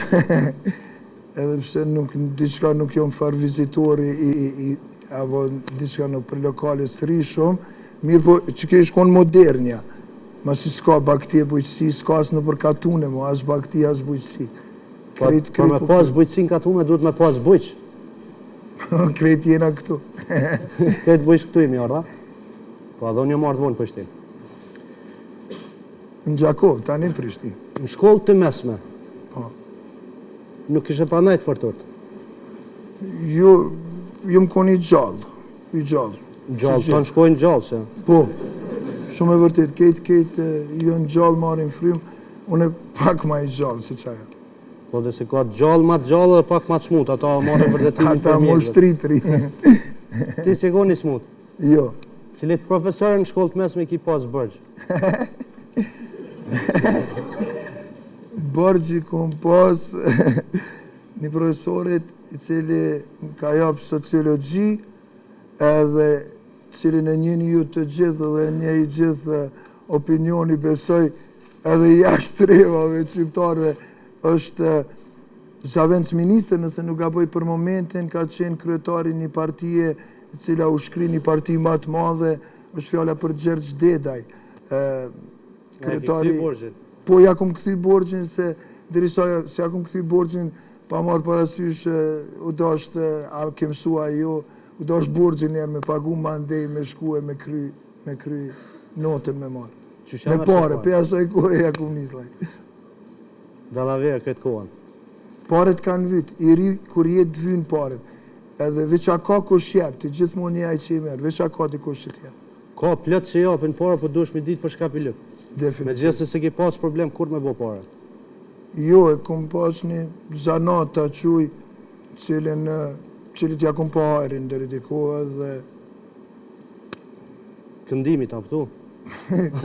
Edhe pse nuk diçka nuk jam farë vizitori i, i, i apo diçka nuk për lokale s'rri shumë, mirëpo që kjo ish konë modernja, masi s'ka bagëti e bujqësi, s'ka as nëpër katune mo, as bagëti, as bujqësi. Po, krejt, krejt, për me po pas bujqësi në katune, duhet me pas bujq. Krejt jena këtu. Krejt bujq këtu jemi ardhë, Po, edhe unë jam ardhë vonë Prishtinë. Në Gjakovë, tani në Prishtinë. Në shkollë të mesme? Po. Nuk ishe pa nejtë fort urt? Jo, jom kon i gjallë, i gjallë. Gjallë, të në shkojnë gjallë, se? Po, shumë e vërtet, kejt, kejt, jonë gjallë, marrin frymë, unë pak ma i gjallë, se qaja. Po, dhe se ka gjallë, ma të gjallë dhe pak ma të smut, ata marrin vërtetimin për Ata më shtritri. Ti s'je kon i smut? Jo. Cilit profesor në shkollë të mesme ki pas borxh? Borxh i kom pas një profesorit i cili më ka jap sociologji edhe cilin e njihni ju të gjithë dhe njeh i gjithë opinioni besoj edhe jashtë trevave shqiptarëve është zavendësministër nëse nuk gaboj për momentin ka qenë kryetari një partie e cila u shkri një parti ma të madhe është fjala për Gjergj Dedaj kryetari po ja kom kthy borxhin se derisa s'ja kom kthy borxhin pa marrë parasysh u dasht a ke mësu a jo u dasht borxhin njëherë me pagu mandej me shku e me kry me kry notën me marrë me pare pe asaj kohe ja kom nis Dallavere këtë kohën paret kanë vyt i ri kur je të vynë paret edhe veç a ka kush jep ti gjithmonë je ai që i merr veç a ka dikush që t'jep Ka plot që japin pare, po duhesh me ditë për çka pi lyp. Definitivt. Megjithëse s'e ke pas problem kurrë me bo pare. Jo, e kom pas një zanat ta quj, cilin, cilit ja kom pa hajrin deri diku edhe Këndimit, a po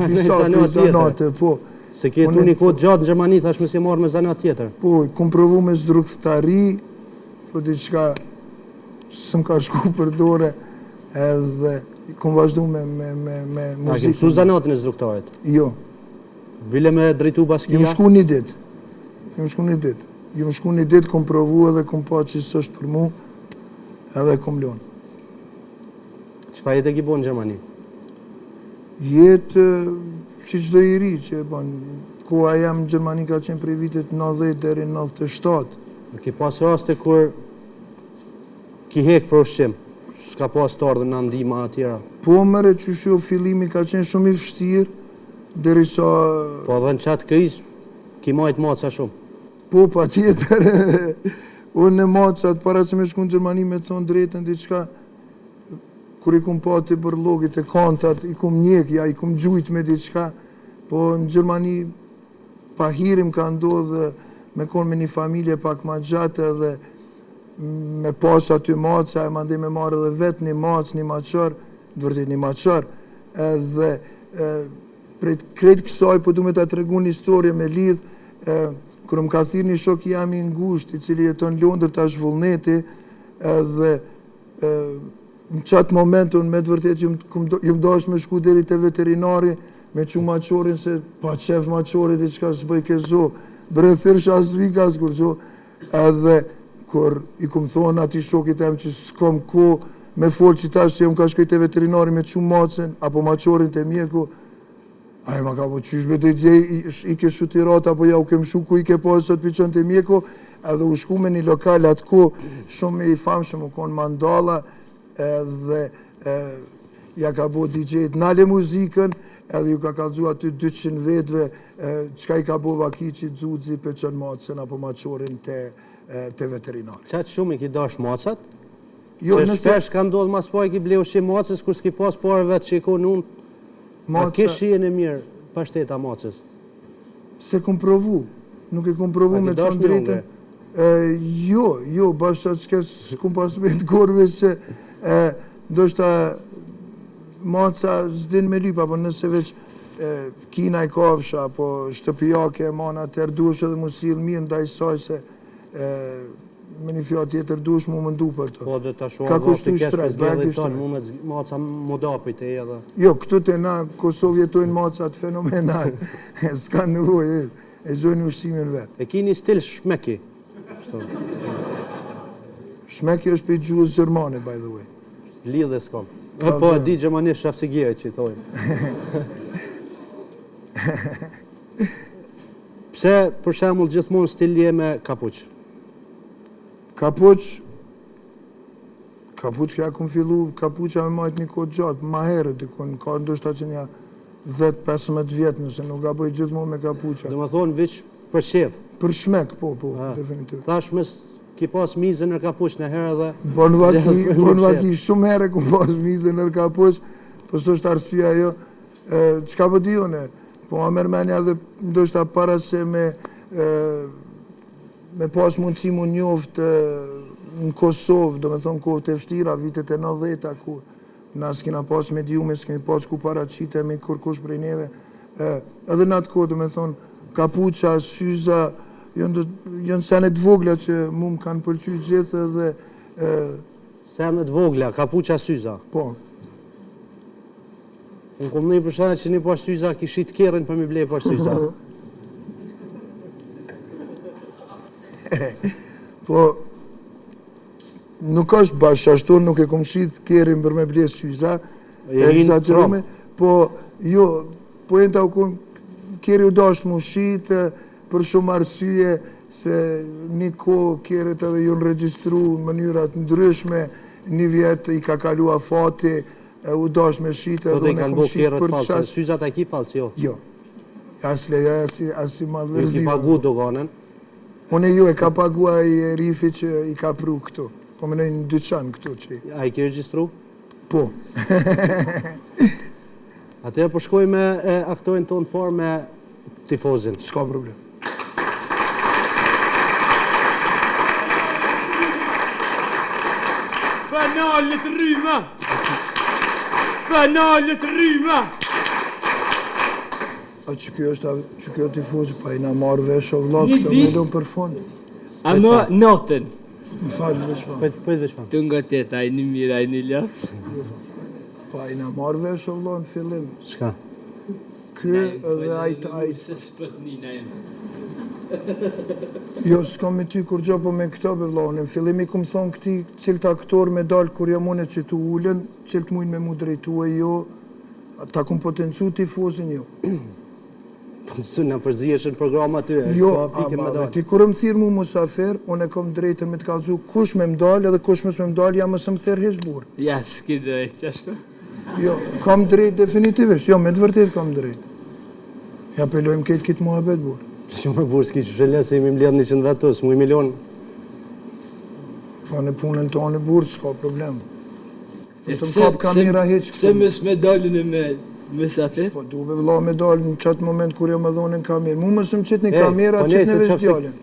Disa prej zanate, po. Se ke jetu një kohë gjatë në Gjermani, thash mos je marrë me zanat tjetër. Po, kom provu me zdrukthëtari, po diçka s'më ka shku për dore, edhe kom vazhdu me, me, me, me muzikë. A ke mësu zanatin e zdruktarit? Jo. Bile me drejtu baskia? Jom shku një ditë. Jom shku një ditë. Jom shku një ditë, kom provu edhe kom pa që s'është për mu. Edhe e kom lonë. Çfarë jete ki bo në Gjermani? Jetë, si çdo i ri që e bon. Koha jem në Gjermani ka qenë prej vitit 90 deri në 97. A ki pas raste kur ki hek për ushqim? S'ka pas të ardhuna ndihma e tjera? Po mere qysh jo fillimi ka qenë shumë i vështirë, derisa... Po edhe në qatë krizë, ki majtë maca shumë? Po, patjetër. Unë macat, para se me shku në Gjermani me të thonë drejtën diçka, kur i kum pa te bërllogi te kantat, i kum njek, ja i kum gjujt me diçka, po në Gjermani pahiri m'ka ndodhë me konë me një familje pak ma gjatë edhe me pas aty maca, e mandej me marrë edhe vetë një macë, një maçor, në vërtet një maçor, edhe prej krejt kësaj po du me ta tregu një histori me lidh, e, kur më ka thirrë një shok i jemi i ngushtë, i cili jeton në Londër tash Vullneti, edhe e, në qatë moment unë me të vërtet jum dasht me shku deri te veterinari, me çu maçorin se pa qef maçori diçka s'bëjke zo, bre thirrsha s'vika as kurgjo, edhe kur i kum thonë atij shokit tem që s'kom kohë me folë që tash se jom ka shkoj te veterinari me çu macen, apo maçorin te mjeku, ai ma ka po qysh be dje i ke shutirat apo ja u ke mshu ku i ke pa sot pi çon te mjeku, edhe u shku me një lokal atë ku shumë i famshëm u konë Mandala, edhe e, ja ka bo DJ-t nale muzikën, edhe ju ka kallzu aty 200 vetëve çka i ka bo vaki që Xuxi pe çon macën apo maçorin te, te veterinari. Qaq shumë i ki dash macat? Jo, nëse... Shpesh ka ndodhë mas pari ki ble ushqim macës, kur s'ki pas pare vetë që i ko n'unë, a ke shijen e mirë pashteta macës? S'e kom provu, nuk e kom provu me të drejtën. Jo, jo, bash aq keq s'kom pas met kurrë se ndoshta maca s'din me lyp, apo nëse veç ki naj kafshë, apo shtëpiake e man atëherë duhesh edhe mu sill mirë ndaj saj se me një fjalë tjetër duhesh mu mendu për të. Po, dhe ta shoha Ka kushtu shtrejt, bëjë kështë shtrejt. Mundet maca mu da për të edhe. Jo, këtu te na Kosovë jetojnë macat fenomenal, s'ka nevojë, e gjojnë ushqimin vetë. E ki një stil shmeki. Shmeki është prej gjuhës gjermane, by the way. Lidhje s'kom. E po, e di gjermanisht shafcigeri që i thojnë. Pse, për shembull, gjithmonë stil je me kapuç? Kapuç, kapuç ja kum fillu, kapuça me majtë një kohë gjatë, ma herët, dikun, ka ndoshta që nja 10-15 vjet, nëse nuk gaboj gjithmonë me kapuça. Do më thonë, veç për qef? Për shmek, po, po, definitiv. Thash mos ki pas mizën nër kapuç në herë edhe... Bon vaki, bon vaki, shumë herë kum pas mizën nër kapuç, po s'është arsyeja jo, çka po di unë, po ma merr menja edhe ndoshta para se me me pas mundësi mu njoft në Kosovë, do me thonë kohët e vështira, vitet e 90-ta, ku na s'kena pas mediume, s'kemi pas ku paraqitemi, kurkush prej neve, edhe në atë kohë, do me thonë, kapuça, syza, janë sene të vogla që mu më kanë pëlqy gjithë edhe... Sene të vogla, kapuça, syza? Po. Unë kom ni për shembull që një par syza ki shit kerrin për mi ble par syza. Po, nuk është bash ashtu, nuk e kom shit kerrin për me ble syza, e ekzagjerume, po, jo, poenta u kon, kerri u dasht mu shit, për shumë arsye, se një kohë kerret edhe jonë regjistru në mënyra të ndryshme, një vjet i ka kalu afati, E u dash me shit edhe unë e kom shit për qas... Syzat a ki fallc, jo? Jo. As leja, as, as i malverzime. Ju ki pagu doganën? Unë jo, e ka pagu ai Erifi që i ka pru këtu. Po menoj në dyqan këtu që... A i ki regjistru? Po. Atëherë po shkoj me aktorin tonë parë me tifozin. S'ka problem. Panalet rryma! Panalet rryma! A që kjo është, që kjo tifozi, pa i na marrë vesh o vlla, këtë me lënë për fund. A më natën? Më falë, veç pa. Prit, prit veç pa. Të nga teta, ai një mirë, ai një ljas. Pa i na marrë vesh o vlla në fillim. Çka? Ky edhe ai të ai. Se s'po të nina. Jo, s'kam me ty kurgjo, po me këto be vlla, unë në fillim i kum thonë këtij cilët aktor me dalë kur jam unë që tu ulen, cilët mujnë me mu drejtu e jo, ta kum potencu tifozin jo. Po s'u na përziheshin program aty, e Jo, ka pikën ama me dhe dalë. ti kur më thirr mu musafir, unë e kom drejtën me të kallzu kush me m'dalë edhe kush mos me m'dalë, ja mos më thirr hiç burrë. Ja, s'ki drejt qashtu. Jo, kam drejt definitivisht, jo, me të vërtet kam drejt. Ja pe lojmë këtë këtë muhabet, burrë. Që më burrë, s'ki që shëlle se jemi mbledh 100 vetë, s'muj me lonë. Po në punën tonë, burrë, s'ka problem. E S'më kap kamera hiç Pse mos me dalin e me mysafir? S'po du be vlla me dalë në qatë moment kur jam edhe unë në kamerë. Mu mos më qitni kamera, po qitni veç djalin.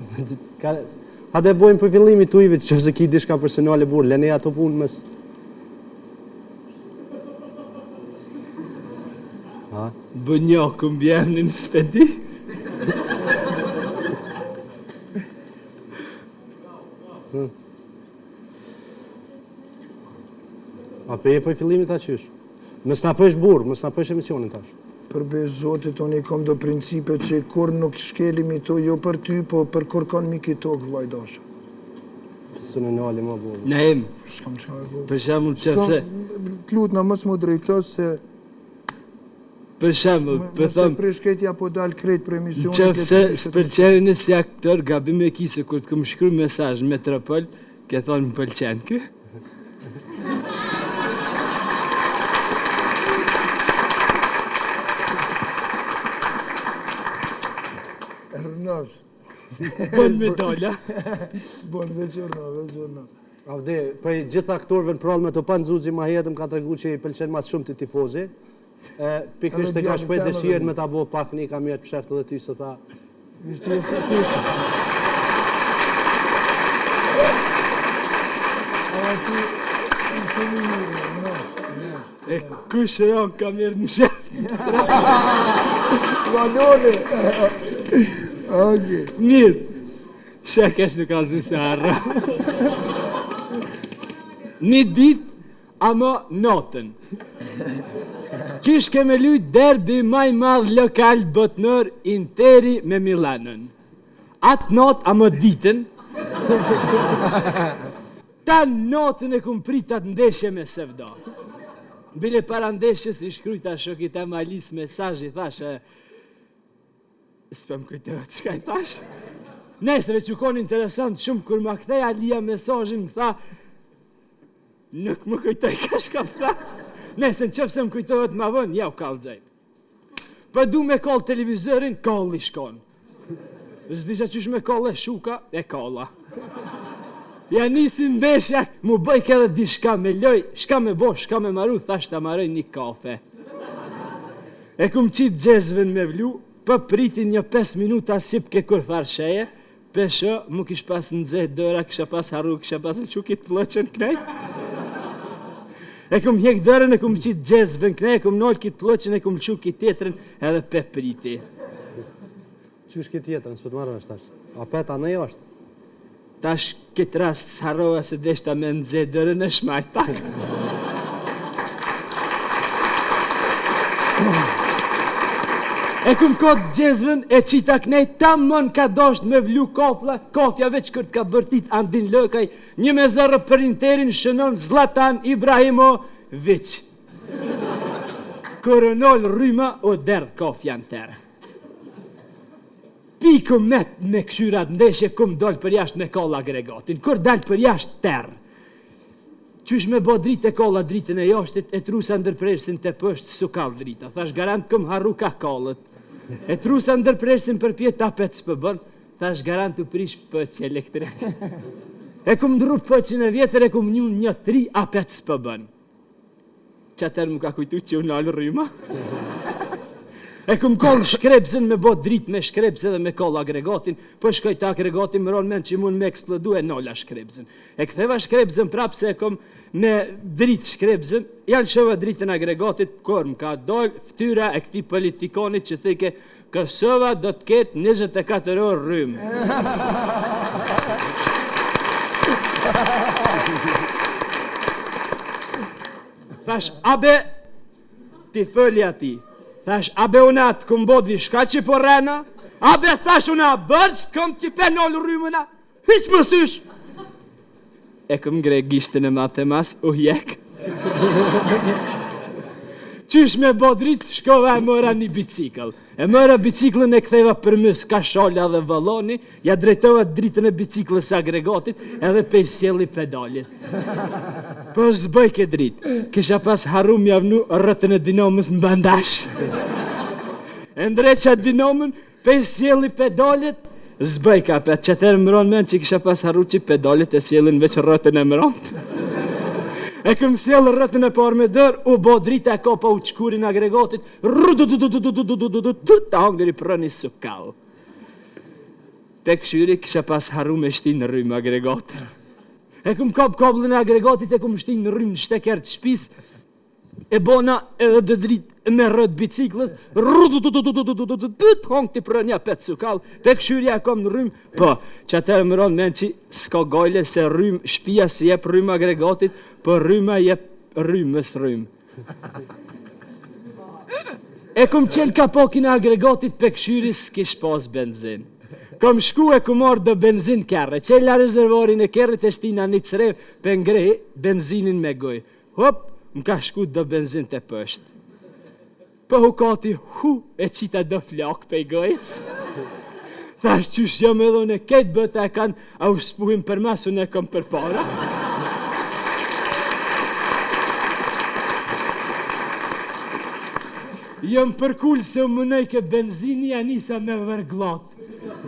Hajde bojmë për fillimi tujve, që se ki diçka personale burrë, lene ato punë mos. Ha? Bënjoku mbiemnin s'pe di. Hmm. A pe je për fillimit ta qysh? Mos na prish burrë, mos na prish emisionin tash. Për besë Zotit, unë i kom do principe që kur nuk shkeli mi to, jo për ty, po për kërkon mi ki tokë, vllai dashur. Së në nali më burrë. Naim, S'kam çka me bo. për shembull qëse, Të lutna mos më drejto se për shembull, po po thom, prish krejt ja po dal krejt për emisionin. Qëfse s'pëlqen si aktor, gabim e ki se kur të kum shkru mesazh në Metropol, ke thonë më pëlqen ky. Rrnosh. Bon me dola. Bon veç urno, veç urno. Avdi, prej gjithë aktorëve në përrallë me Topan Zuzi ma herët më ka tregu që i pëlqen ma shumë ti tifozi. E, pikërisht e ka shpreh dëshirën me ta bo pak një kamerë të fshehtë edhe ty se tha. Ishte e fëtishë. Ama ti, i shumë i mirë, no, no. E kush ron kamerë në msheft? Valone! Okej. Mirë. Shë kesh nuk kallzu se harra. Një ditë, ama natën. Kish ke me lujt derbi ma i madh lokal botnor Interi me Milanën. Atë natë, ama ditën, Tan natën e kum prit atë ndeshje me sevda. Bile para ndeshjes i shkrujta shokit tem Alis mesazh i thashë S'po më kujtohet çka i thash. Nejse veç u kon interesant shumë kur ma kthej Alia mesazhin më tha nuk më kujtoj ka shka më tha. Nejse në qoftë se më kujtohet ma vonë, jau kallxoj. Po du me kall televizorin, kalli shkon. S'disha qysh me kall e shuka, e kalla. Ja nisi ndeshja, mu bëjke edhe diçka me loj, shka me bo, shka me maru, thash ta maroj një kafe. E kum qitë xhezven me vlu, po priti një 5 minuta s'jepke kurrfarë sheje, pe shoh, mu kish pas nxeh dora, kisha pas harru, kisha pas lëshu kitë plloqën knej. E kum hjek dorën, e kum qitë xhezven knej, e kum nalë kitë plloqën, e kum lëshu kitë tjetrën, edhe pe priti. Qysh kitë tjetrën, s'po të marr vesh tash. Apet anej është. Tash këtë rast s'harrova se deshta me nxe dorën e shmajt pak. E kum kap xhezvën e qita knej tamon ka dasht me vlu kafla, kafja veç kur të ka bërtit Andin Lokaj, një me zero për Interin shënon Zlatan Ibrahimovic. Kur u nol rryma, u derdh kafja në terr. Pi kum met me kqyr atë ndeshje kum dal përjashtë me kall agregatin kur dal përjashtë terr qysh me bo dritë e kalla dritën e jashtit e trusa ndërprerësin te poshtë s'u kall drita thash garant kum harru ka kallet e trusa ndërprerësin përpjetë apet s'po bën thash garant u prish poçi elektrik e kum ndrru poçin e vjetër e kum vnu një t'ri apet s'po bën Qatëherë më ka kujtu që u nalë rryma. E kum kall shkrepzën me bo dritë me shkrepzë edhe me kall agregatin, po shkoj te agregati më ra n'mend që mund me eksplodu e nala shkrepzën. E ktheva shkrepzën prapë se e kom me dritë shkrepzën, ja lëshova dritën agregatit, kur më ka dalë ftyra e këtij politikanit që thike Kosova do të ketë 24 orë rrymë. Thash, abe, t'i foli atij. Thash, abe unë atë kum bo diçka që po rrena? A be thash unë a bërq, kom që pe nalë rrymën a, hiq më sysh. E kom ngre gishtin e madh mas, u hjek. Qysh me bo dritë, shkova e mora një bicikël. E mora biciklën e ktheva përmys ka shala dhe volani, ja drejtova dritën e biciklës agregatit edhe pe sjelli pedalit. Po s'bëjke dritë, kisha pas harru m'ja vnu rrotën e dinamës në bandash. E ndreqa dinamën, pe sjelli pedalet, s'bëjke apet, qatëherë më ra n'men që kisha pas harru që pedalet e sjellin veç rrotën e mramë. E këm sjellë rrotën e parë me dërë, u bo drita e kapa uchkurin agregatit, Rrududududududududududu ta hangri prroni s'u kall. Pe kshyri kisha pas harru me shti në rrymë agregatin. E kum kap kabllin e agregatit e kum shti në rrymë në shteker të shpisë. E bona edhe dhe dritë me rrotë biciklës. Rrudududududududududu të hangti prroni apet s'u kall. Pe kshyri a kom në rrymë. Po, qatëherë më ra n'men që s'ka gajle se rrymë shpia s'i jep rrymë agregatit, po rryma jep rrymës rrymë. E kom qel kapakin e agregatit pe kshyri s'kish pas benzin. Kom shku e kom marrë do benzin kerr. E qela rezervarin e kerrit e shtina një crevë pe ngrej benzinin me gojë. Hop, më ka shku do benzin te poshtë. Po hukati, hu, e qita do flakë pej gojës. Thash qysh jam edhe unë krejt bota e kanë, auspuhin përmas unë e kom përpara. Jam përkul se u munojke benzini, ja nisa me vërgllat.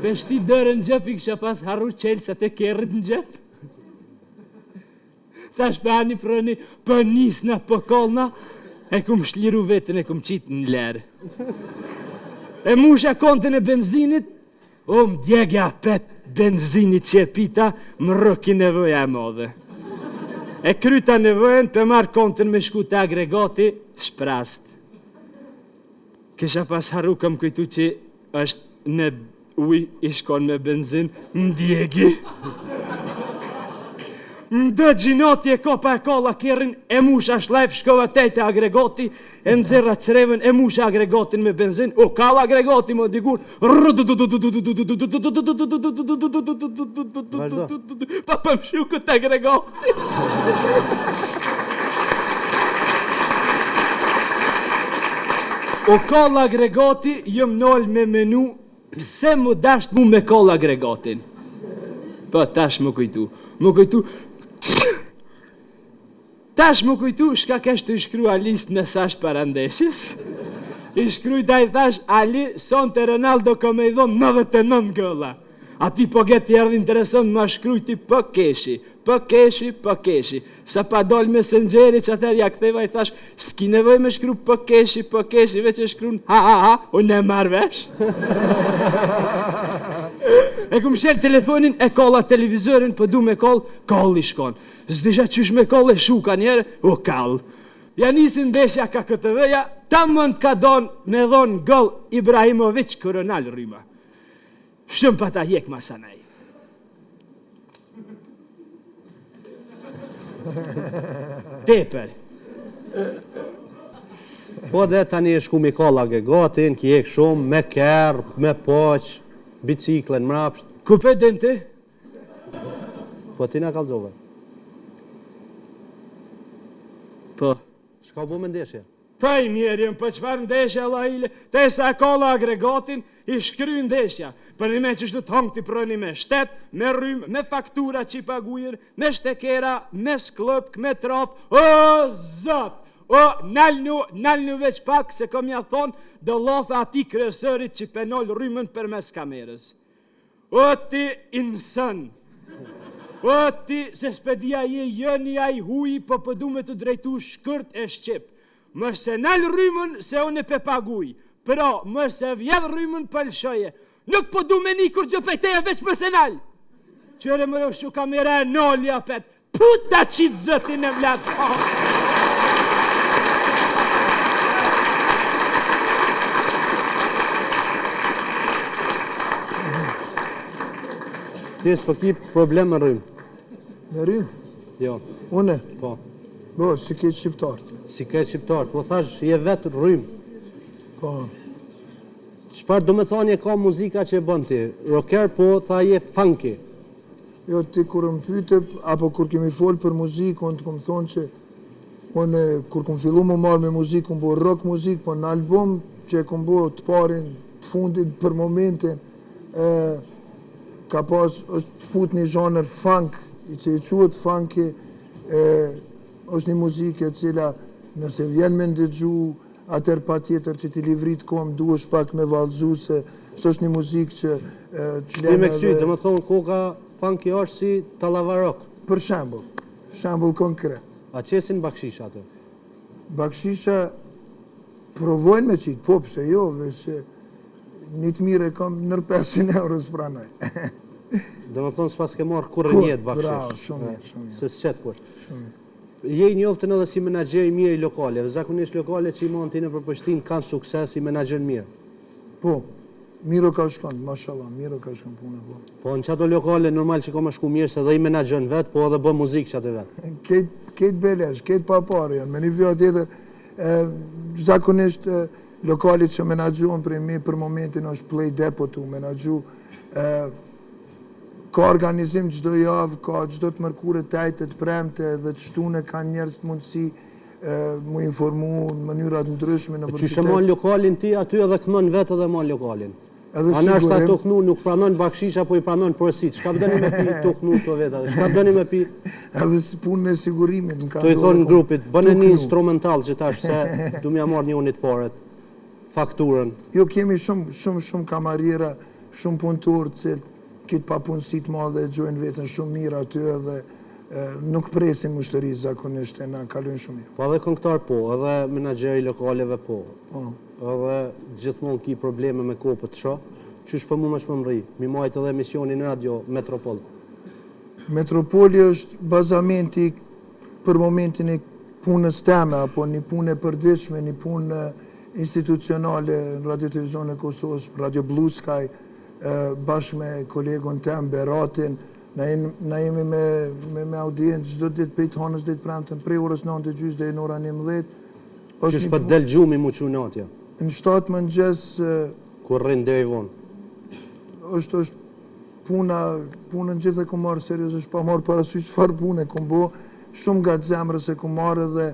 Pe shti dorën në xhep, i kisha pas harru çelsat e kerrit në xhep. Thash pe ani prëni, po nisna, po kallna, e kum shliru veten e kum qitë në lerë. E musha kontën e benzinit, o më djegi apet benzinit që e pita, më rroki nevoja e madhe. E kryta nevojën, pe marr kontën me shku te agregati, shprast. Kisha pas harru, kom kujtu që është me Uj i shkon me benzin, më djegi. Më dogji inati e kapa e kalla kerrin, e musha shlajf, shkova tej te agregati, e nxerra crevën, e musha agregatin me benzin, u kall agregati më dikur, pa për më shuku te agregati. U kall agregati, jom nalë me menu, Pse m'u dasht mu me kall agregatin? Po, tash m'u kujtu. M'u kujtu... Tash m'u kujtu, shka kesh tu i shkru Alis mesazh para ndeshjes. I shkrujta i thash, Ali, sonte Ronaldo ka me i dhonë 99 gola. Ati po get i erdh interesant, ma shkrujti po keshi, po keshi, po keshi. Sa pa dal Messengeri që atëherë ja ktheva i thash, s'ki nevojë me shkru po keshi, po keshi, veç e shkrun ha ha ha, unë e marr vesh. e kum shel telefonin, e kalla televizorin, po du me kall, kalli shkon. S'disha qysh me kall e shuka njerë, u kall. Ja nisi ndeshja ka KTV-ja, tamon ka don me dhon gol Ibrahimovic kur u nal rryma. Shumë pa ta hjek masanej. Tepër. Po dhe tani e shku mi kall agregatin, ki hek shumë, me kerr, me poq, biciklën, mrapsht. Ku pe din ti? Po ti na kallzove. Po. Shka bo me ndeshje? Po i mjeri jem, po çfarë ndeshje Allahile, te sa e kalla agregatin, i shkry ndeshja. Për një me qështu të hongë t'i prëni me shtet, me rrymë, me faktura që i pagujër, me shtekera, me skllëpk, me traf, o zot! O, nalnu, nalnu veç pak, se kom ja thonë, do llafe atij kryesorit që pe nal rrymën përmes kamerës. O ti insan! O ti, se s'pe di a je joni a i huj, po po du me të drejtu shkurt e shqip. Mos e nal rrymën se unë pe paguj. Pra, mos e vjedh rrymën po lëshoje. Nuk po du me ni kurgjë prej teje, veç mos e nal! Qyre more u shu kamera e nali apet. Pu ta qitë zëtin e vlat. Ti s'po ki problem me rrymë? Me rrymë? Jo. Une? Po. Po, si krejt shqiptarët. Si krejt shqiptarët, po thash, je vetë rrymë. Po. Çfarë domethënie ka muzika që e bën ti? Rocker po tha je funky. Jo, ti kur më pyte, apo kur kemi folë për muzikë, unë të kom thonë që unë kur kom fillu me u marrë me muzikë, kom bo rock muzikë, po në album që e kom bo të parin, të fundit për momentin, e, ka pas, është fut një zhanër funk, i që i quhet funky, e, është një muzikë e cila nëse vjen me ndëgju, atëherë patjetër që t'i livrit kom, duhesh pak me vallëzu se s'është një muzikë që të lënë me kësy, dhe më thonë koka funky është si tallavarok. Për shembull, shembull konkret. A qesin bakshisha atë? Bakshisha provojnë me qitë, po pse jo, veç se një të mirë e kam nër 500 euro s'pranoj. Dhe më thonë s'paske marrë kurrë n'jetë bakshish. Bravo, shumë mirë, shumë mirë. Se s'qet kush. Shumë mirë. Je i njoftun edhe si menaxher i mirë i lokaleve. Zakonisht lokalet që i man ti nëpër Prishtinë kanë sukses, i menaxhon mirë. Po, mirë ka shkon, mashallah, mirë ka shkon puna, po. Po, në qato lokale normal që ka me shku mirë se dhe i menaxhon vetë, po edhe bën muzikë qaty vetë. Krejt, krejt belesh, krejt pa pare janë, me një fjalë tjetër, e, zakonisht e, lokalet që menaxhohen prej me për momentin është Play Depot tu menaxhu, e, Ka organizim çdo javë, ka çdo të mërkurë, të ejte, të premte dhe të shtune kanë njerëzit mundësi mu informu në mënyra të ndryshme nëpër qytet. Qysh e man lokalin ti aty edhe kënon vetë edhe man lokalin. Edhe Ana është ato knu, nuk pranon bakshish apo i pranon porosit. Çka doni me pi tu knu të veta? Çka doni me pi? Edhe si punën e sigurimit më kanë. Tu i thonë grupit, bëne një instrumental që tash se du m'ja marrë njënit paret, fakturën. Jo, kemi shumë, shumë, shumë kamariera, shumë punëtorë të cilët këtë papunësi të madhe e gjojnë veten shumë mirë aty edhe nuk presin mushtëri zakonisht e na kalojnë shumë mirë. Po edhe këngëtar po, edhe menaxher i lokaleve po. Po. Edhe gjithmonë ki probleme me kohë po të shoh. Qysh po mundesh me mrri, mi majt edhe emisionin në radio Metropol. Metropoli është bazamenti për momentin e punës teme, apo një punë e përditshme, një punë institucionale në Radio Televizionin e Kosovës, Radio Blue Sky, bashkë me kolegun tem, Beratin, na jemi me, me, me audiencë çdo ditë prej të hanës deri të premten, prej orës 9 e gjysë deri në ora 11. Qysh po del gjumi mu çu natja? Në 7 mëngjes... Kur rrin deri vonë? është, është puna, punën gjithë e kom marrë seriozisht, pa marrë parasysh çfarë pune kom bo, shumë nga të zemrës e kom marrë edhe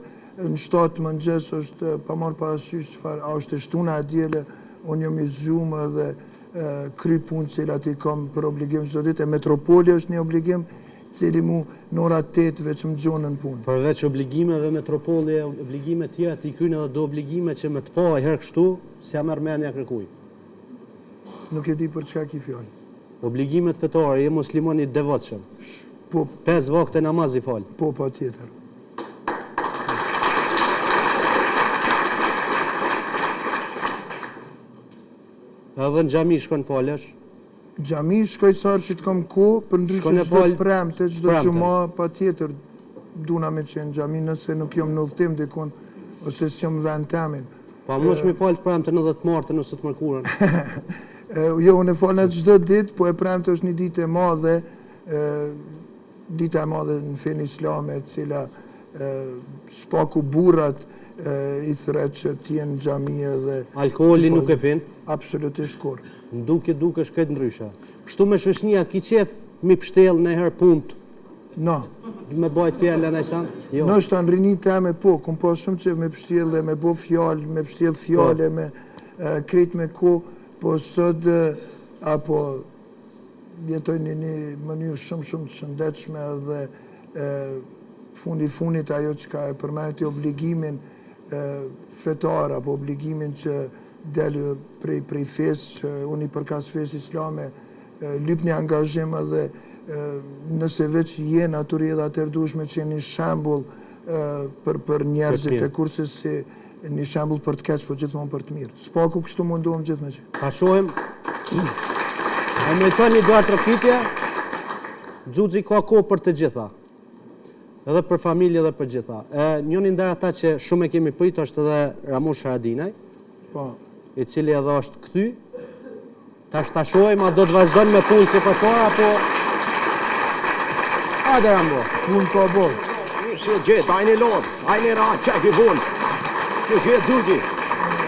në 7 mëngjes është pa marrë parasysh çfarë, a është e shtuna e diele, unë jam i zgjumë edhe kry punë cilat i kam për obligim çdo ditë, e Metropoli është një obligim cili mu në ora 8 veç më gjonë në punë. Përveç obligimeve Metropoli e obligime tjera, ti kryn edhe do obligime që me të pa herë kështu, s'ja merr menja kërkuj. Nuk e di për çka ki fjalë. Obligimet fetare, je musliman i devotshëm. Po. Pesë vakte namaz i fal. Po, patjetër. Edhe në xhami shkon falesh? Xhami shkoj sa herë që të kam kohë, përndryshe çdo të premte, çdo xhuma, patjetër duna me qenë në xhami nëse nuk jam në udhëtim dikun ose s'jam në vend temin. Po a mundesh me falë të premten edhe të martën ose të mërkurën? Jo, unë e falna çdo ditë, po e premte është një ditë e madhe, dita e madhe në fenë islame, e cila s'paku burrat i thret që të jenë në xhami edhe... Alkoholin nuk e pin? Absolutisht kurrë. Në dukje dukesh krejt ndryshe. Kështu me shoqnia, ki qef mi pështjell njëherë punët? No. Me bajt fjalë në sen? Jo. Ndoshta në rini teme, po, kom pas shumë qef me pështjell dhe me bo fjalë, me pështjell fjalë, po. me krejt me ko, po sot, apo jetoj në një mënyrë shumë shumë të shëndetshme dhe fundi funit ajo çka e përmende ti obligimin fetar apo obligimin që del prej prej fesë që unë i përkas fesë islame lyp një angazhim edhe nëse veç je në atë rrjedhë atëherë duhesh me qenë një shembull për për njerëzit e kurrsesi një shembull për të keq, po gjithmonë për të mirë. S'paku kështu mundohem gjithë me qenë. Ta shohim. E meriton një duartrokitje. Xhuxhi ka kohë për të gjitha. Edhe për familje dhe për gjitha. E, njëni ndër ata që shumë e kemi prit është edhe Ramush Haradinaj. Po. I cili edhe është kthy. Tash ta shohim a do të vazhdon me punë si përpara apo Hajde Rambo. Punë ka bo. Si e gjetë, ajnë e lodhë, ajnë e ra, qaj i vonë. Si e gjetë, Xhuxhi.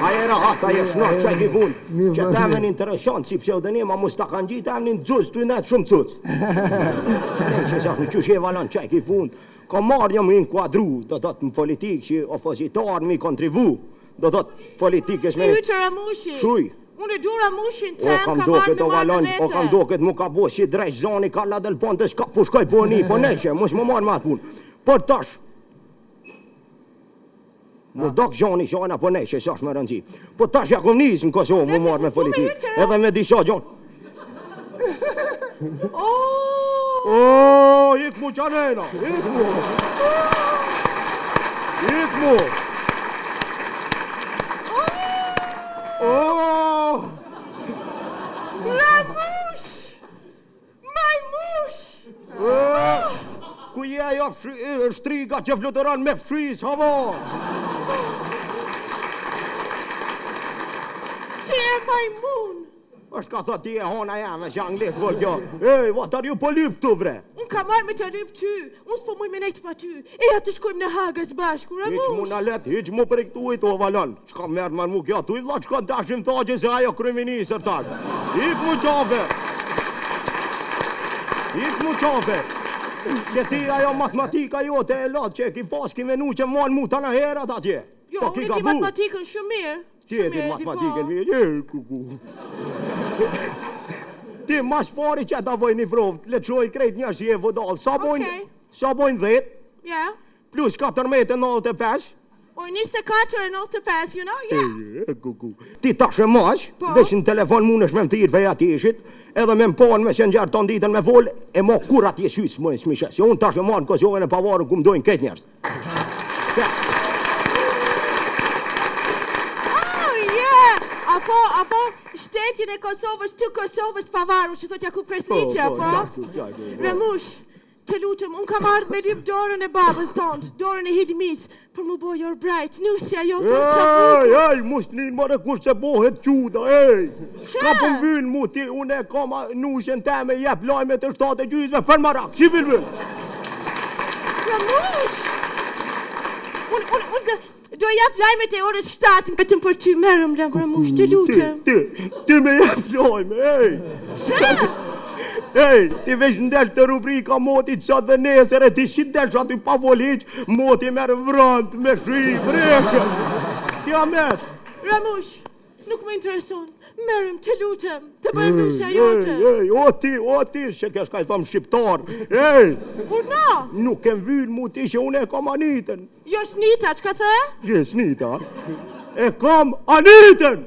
A je rahat, a je shnosh, qaj ki fund. Që të emën interesant, si pseudonim, a mos ta kanë gjitë emnin Cuc, tu net shumë cuc. Që sa qysh e valon, qaj ki fund. Ka marrë jam inkuadru, do të thotë në politikë që opozitar mi kontribu. Do të thotë politikës me... Hyqe Ramushi. Shuj. Unë e du Ramushin tem, kam ka marrë me marrë me vete. O kam doket, mu ka bo si dreq zani, Carla Del Ponte, s'ka po shkoj po një, po neshe, mos më marrë me atë punë. Por tash, Mu dok gjoni gjona, po neshe, s'është me rëndësi. Po tash ja kom nisë në Kosovë, mu marrë me politikë, edhe me disa gjonë. Oh! Oh, ik mu qanena, ik mu. Ik mu. Oh! Ramush! Majmush! Oh! Ku je ajo shtriga që fluturon me fshis, hava? Ti je majmun! Është ka thot ti e hona jeme, që anglisht po kjo. Ej, what are you po lyp këtu bre? Unë kam marrë me të lyp ty, unë s'po muj me nejtë pa ty. Eja të shkojmë në Hagë së bashku, Hiq mu Ramush. në let, hiq mu për këtu i to valon. Çka merr më mu kjo, tuj vlla çka dashim thaqe se ajo kryeministër tash. Ik mu qafe. Ik mu qafe. Që ti ajo matematika jote e lot që e ki pas ki menu që mon mu të në herat atje. Jo, Po ki unë e di gabu. matematikën shumë mirë. Ti e di matematikën mirë, e, kuku. Ti mas pari që ta voj një provë, le të shoh krejt njerëz si e vodall. Sa bojnë? Okej. Sa bojnë 10 Ja. plus 14 e 95? O 24 e 95, you know? Yeah. E, kuku. Ti tash e mash, Po. veç në telefon mundesh me më thirrë prej atjeshit, edhe me më pa në Messenger ton ditën me fol, e mo kur atje syt s'më s'mi sheh. Se unë tash e marr në Kosovën e pavarur ku më dojnë krejt njerëz. Oh, yeah! Apo, apo, shtetin e Kosovës, të Kosovës pavarur, që thot Jakup Krasniqi, Po, po, apo? qashtu, qashtu, po. Ramush, të lutem, unë kam ardhë me lyp dorën e babës tonë, dorën e Hilmis, për mu bo your bride, nusja jote është sa Ej, bukur. ej, mos nin more kur se bohet quda, ej. Ka po Që? më vyn mu ti, unë e kam a- nusjen teme, jep lajme të shtatë e gjysme për marak, si bilbil? Ramush! Unë, unë, unë, do, do jap lajmet e orës 7 vetëm për ty, merëm, lëm, Ramush, të lutem. Ti, ti, ti me jep lajme, ej. Që? Ej, ti veç ndel të rubrika motit sot dhe nesër e ti si del që aty pa fol hiç, moti merë vrant me shi, vreshë. Kjo met. Ramush, nuk më intereson. Merëm, të lutem, të bëjmë nusja jote. Ej, ej, o ti, o ti, që kesh ka i thëmë shqiptar. Ej, Urno! nuk e vynë mu ti që unë e kam Anitën. Jo, Snita, çka the? Që Snita? E kam Anitën!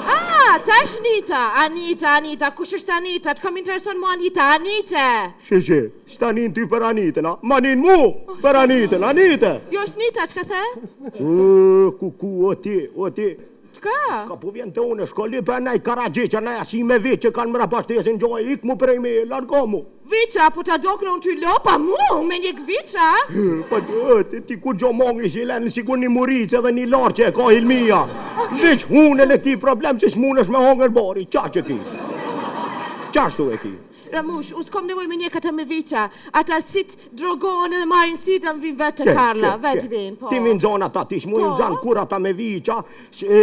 Ah, tash Nita, Anita, Anita, kush është Anita? Çka më intereson mua Anita? Anita! Shi, shi, s'ta nin ty për Anitën, a? Ma nin mu për Anitën, Anite! Jo, Snita, çka the? E, ku, ku, o ti, o ti. Çka? Ka po vjen të unë, shkolli për naj Karagjiq, naj Asime Viq që kanë mrapashtesin gjoj, ik mu prej me, largo mu. Viqa, po ta doknë unë ty lopa, mu, me një viqa? Po, e, ti, ti kur gjo mongi si lenë, sikur një muricë edhe një larë që e ka Hilmia. Veç hunën e ki problem që s'munësh me hongër bari, qa që ki? Qashtu e ki? Ramush, unë s'kom nevojë me një këta me viqa. Ata si të drogohen edhe marrin sida më vinë vetë te Ke, Karla, ke, vetë ke. vinë, po. Ti mi nxon ata, ti s'mu i Po. nxon kur ata me viqa, e,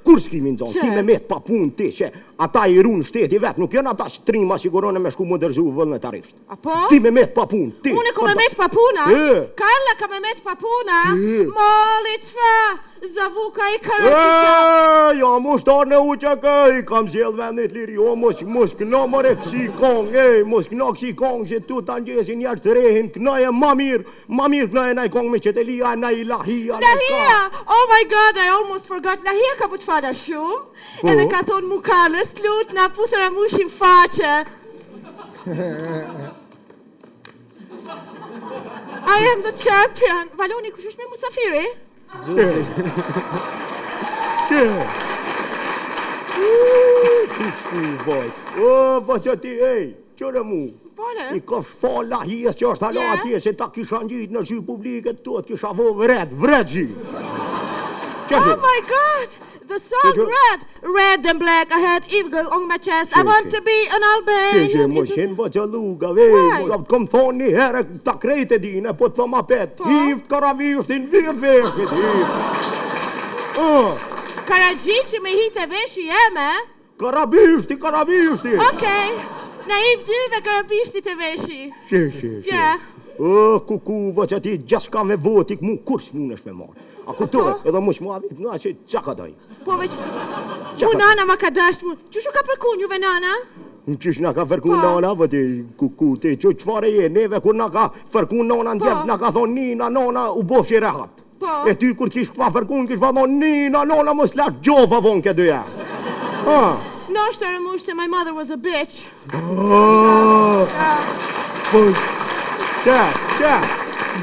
kur s'ki mi nxon, Që? ti me met pa punë ti, që ata i runë shteti vet, nuk janë ata që trima sigurone me shku më dërzu vullnetarisht. Apo? Ti me met pa punë, ti. Unë e kom me met pa puna. E. Karla ka me met pa puna. E. Mali tfa, Zavuka i Karadzića. E, jam ushtar në UÇK, i kam zgjedh vendit liri, o mos mos këno more kësi kong, ej, mos këno kësi kong që tu ta ngjesin njerëz të rehin, kënoje ma mirë, ma mirë kënoje naj kong me qetelia, naj lahia, naj ka. Lahia! Oh my god, I almost forgot. Lahia ka po të fala shumë. Po. Edhe ka thonë mu Karlës, t'lut, na puthë Ramushin faqe. I am the champion. Valoni, kush është me musafiri? Që? Ti shku vojt. O, po që ti, ej, qëre mu? Pole. I ka fal lahies që është hala Yeah. atje, se ta kisha ngjit në sy publike, tu të kisha vo vret, vret gji. Që Oh my god! The song Që- Red! Red and black, I had eagle on my chest. I Që- want që- to be an Që që Albanian. mos It's a- qenë po që lluga, vej, Why? mo kom thonë një herë, ta krejt e dine, po të thom apet, Po. hift karavishtin, virë veshit, hift. Ë. Karagjiqi me hi te veshi jem, e? Karabishti, karabishti! Okej, na hip dyve karabishti te veshi. Shi, shi, shi. Ja. O, kuku, vë që ti gjithçka me voti, mu kur s'munesh me marrë. A kuptove, Po. edhe mu shmua vit, në që qa ka doj. Po veç, mu nana ma ka dasht mu. Qysh u ka përkun juve nana? Në qysh na ka fërku Po. nana, vë ti, kuku, ti, që çfare je, neve kur na ka fërku nana në Po. djemë, na ka thonë nina, nana, u bofshi rehat. Po. E ty kur kish pa fërkun, kish pa thonë nina, nana, mos lash gjova vonë këtë dyja. Ha. Ndoshta Ramush se my mother was a bitch. Oh, po, qa, qa,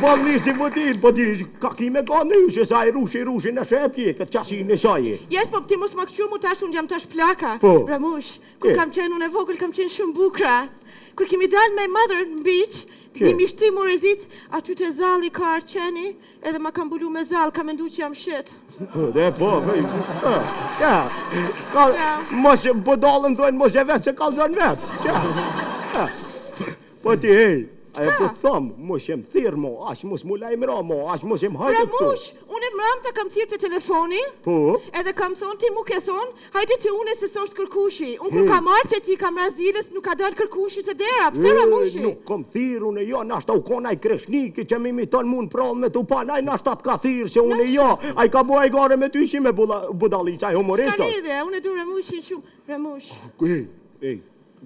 Bo nisi po ti, po ti, ka ki me ka ndryshe, sa i rushi, rushi në shepje, këtë qasin e saje. Yes, po ti mos ma këqyr mu tash, unë jam tash plaka. Po. Ramush, kur E. kam qenë unë e vogël, kam qenë shumë bukra. Kur kemi dalë me mother në beach, E. jemi shti mu rezit, aty te zalli ka ardh qeni, edhe ma kam mbulu me zall, ka mendu që jam shit. Po, dhe po, po, qa, ka, mos, budallën thojnë, mos e vetë, se kallzon vetë, qa, qa. Po ti, hej, ajo po të thom, mos e më thirr mo, as mos mu lajmëro mo, as mos e më hajde këtu. Ramush, unë e mram ta kam thirrë te telefoni, Po, edhe kam thonë, ti mu ke thonë, hajde te une se s'është kërkushi. Unë kur Hey. kam ardhë te ti, kam ra ziles, nuk ka dalë kërkushi te dera, pse E, Ramushi? Nuk kom thirr unë jo, nashta u kon ai Kreshniki që më imiton mu në prallë me tu pa, ai nashta të ka thirr se unë jo, ai ka bo ai gare me ty shi me budalliq, ai humorist S'ka është. lidhje, unë e du Ramushin shumë, Ramush. Ej, ej,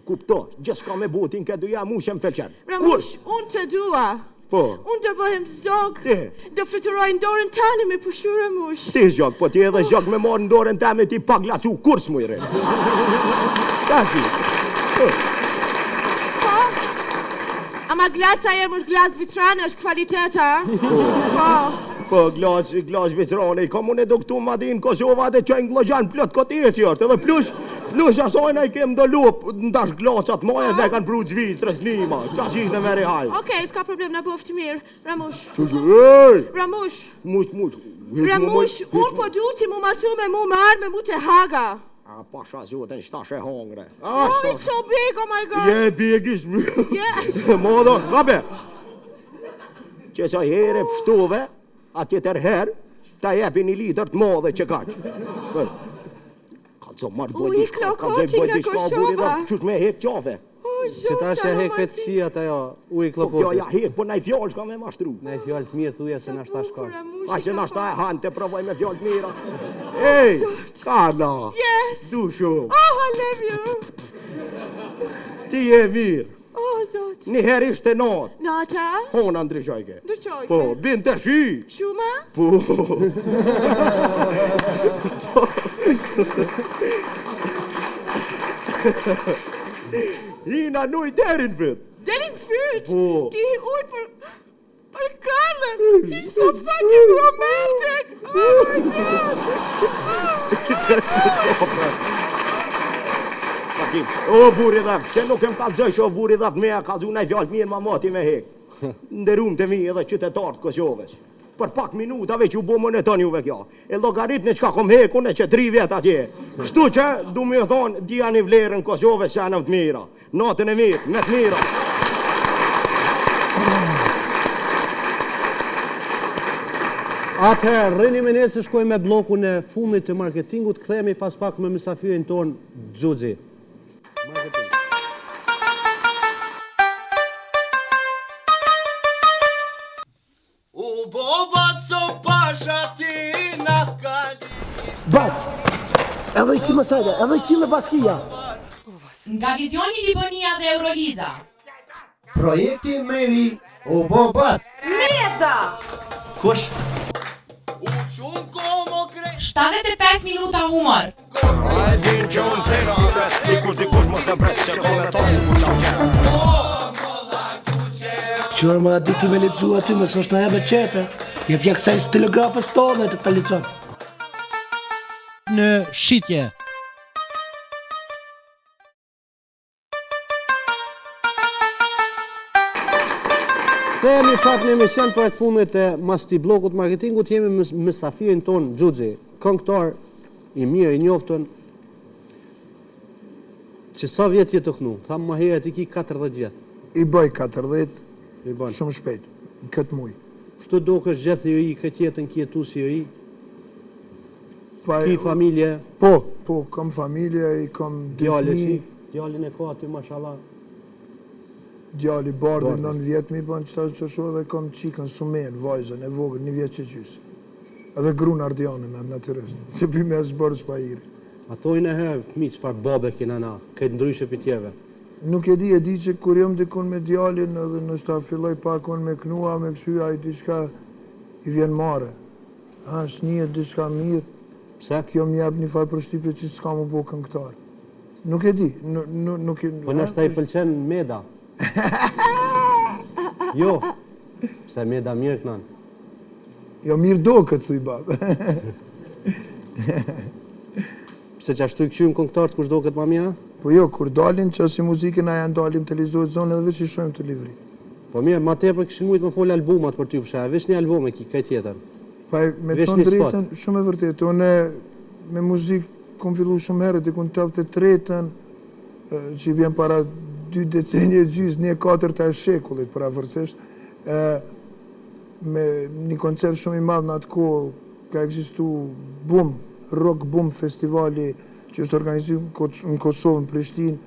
kupto, gjithçka me botin këtë dyja mu që më felqen. Ramush, unë të dua. Po. Unë do bëhem zog, Ti. do fluturoj në dorën tane me pushu Ramush. Ti zhok, po ti edhe zhok me marrë në dorën teme ti pa glaçu, kur s'muj re. Tashi. Po? Ama glaca e është glas vitrane, është kvalitet, a? Po. Po, glas, glas vitrane, i kam unë edhe këtu ma din Kosova dhe qajnë glogjan plot koteci është, edhe plus, plus asojna i kem do lop, ndash glasat maja, ne kanë pru Zvicrës nima, qa si në veri haj. Okej, s'ka problem, na bëft mirë. Ramush. Qysh, ej, Ramush. mush, mush. Ramush, unë po du që mu martu me mu marrë me mu të Haga. A, pasha zotën, shtash e hongre. Oh, it's so big, oh my god. Je, big is... Yes. Modo, kape. Që sa here pështove, a tjetër herë, ta jepi një litër të madhe që kaq. Po. Ka zo marrë boj Uji diçka, ka zo klokoti boj nga diçka, buri dhe Kosova. qysh me hek qafe. O, Që tash e hek këtë këqijat ajo, uji Po kjo klokotit. ja hek, po naj fjalë s'ka me mashtru. Naj fjalë të mirë thuja se nashta shkon. A që nashta e hanë të provoj me fjalë të mira. Ej, Karla. Yes. Du shumë. Oh, I love you. Ti je mirë. Oh, zot. Një herë ishte natë. Nata? Hona ndryshojke. Ndryshojke. Po, bin të shi. Shuma? Po. Hina nuj deri në fyt. Deri në fyt? Po. Ki hi ujë për... Për Karlën! He's so fucking romantic! Oh my god! Pakim. O burri dhaf, që nuk em kallzoj që o burri dhaf me ja kallzu naj fjalë mirë ma mati me hek. Nderum të mi edhe qytetarët Kosovës. Për pak minuta veç u bo moneton juve kjo. E llogarit në çka kom hek unë që 3 vjet atje. Kështu që du me ju thonë, dijani vlerën Kosovës që janë të mira. Natën e mirë, me të mira. Atëherë, rrini me ne se shkojmë me bllokun e fundit të marketingut, kthehemi pas pak me mysafirin ton Xuxi. U bo baco pasha ti na kali Bac, edhe i ki më sajde, edhe i ki me baskia. Nga Vizioni Libonia dhe Euroliza. Projekti më i ri u bo bac. Meta! Kush? 75 minuta humor. A e din që unë thera pret Dikur dikush mos në pret Që ko me tonë ku qa Qërë më di ti me lexu aty, me s'është na e qetër. Jep ja kësaj telegrafës tonë të ta lexon. Në shitje. Kthehemi prapë në emision për të fundit e mas këtij bllokut marketingut jemi me mysafirin ton Xuxi, këngëtar i mirë i njoftun. Që sa vjet je të knu? Tham më herët i ki 40 vjet. I bëj 40, I bën. shumë shpejt, në këtë muj. Kështu dokesh gjithë i ri, këtë jetën ki jetu si i ri. Pa, Ki familje? Po, po, kam familje, i kam dy fëmijë. Djalin e ka aty, mashallah. Djali Bardhi, 9 vjet mi bën qëta që shu edhe kam çikën Sumen, vajzën e vogël, një vjet e gjysë. Edhe grun Ardianën, natyrisht, se bi me zbërë s'pahiri. A thojnë e herë, fëmi, çfarë babe kena na, këtë ndryshe prej tjerve? Nuk e di, e di që kur jam dikun me djalin edhe ndoshta filloj pak unë me knua, me këshy, ai diçka i vjen marre. A, s'nihet diçka mirë. Pse? Kjo më jep një farë përshtypje që s'ka mu bo këngëtar. Nuk e di, nuk e... Po ndoshta i pëlqen Meda. Jo, pse Meda mirë kënon? Jo, mirë do këtë, thuj babë. Pse që ashtu i këqyrim këngëtarët kush do këtë ma mirë? Po jo, kur dalin që si muzikën na janë dalim televizorit zonë edhe veç i shohim të livri. Po mirë, ma tepër kishin mujtë me fol albumat për ty pse, veç një album e ki, krejt tjetër. Pa, me të thonë drejtën, shumë e vërtetë, unë me muzikë kom fillu shumë herët, diku në 83-ën, që i bjen para dy decenie gjysë, një katërt e shekullit, përafërsisht, me një koncert shumë i madh në atë kohë, ka ekzistu Boom, Rock Boom festivali, që është organizu në Kosovë, në Prishtinë,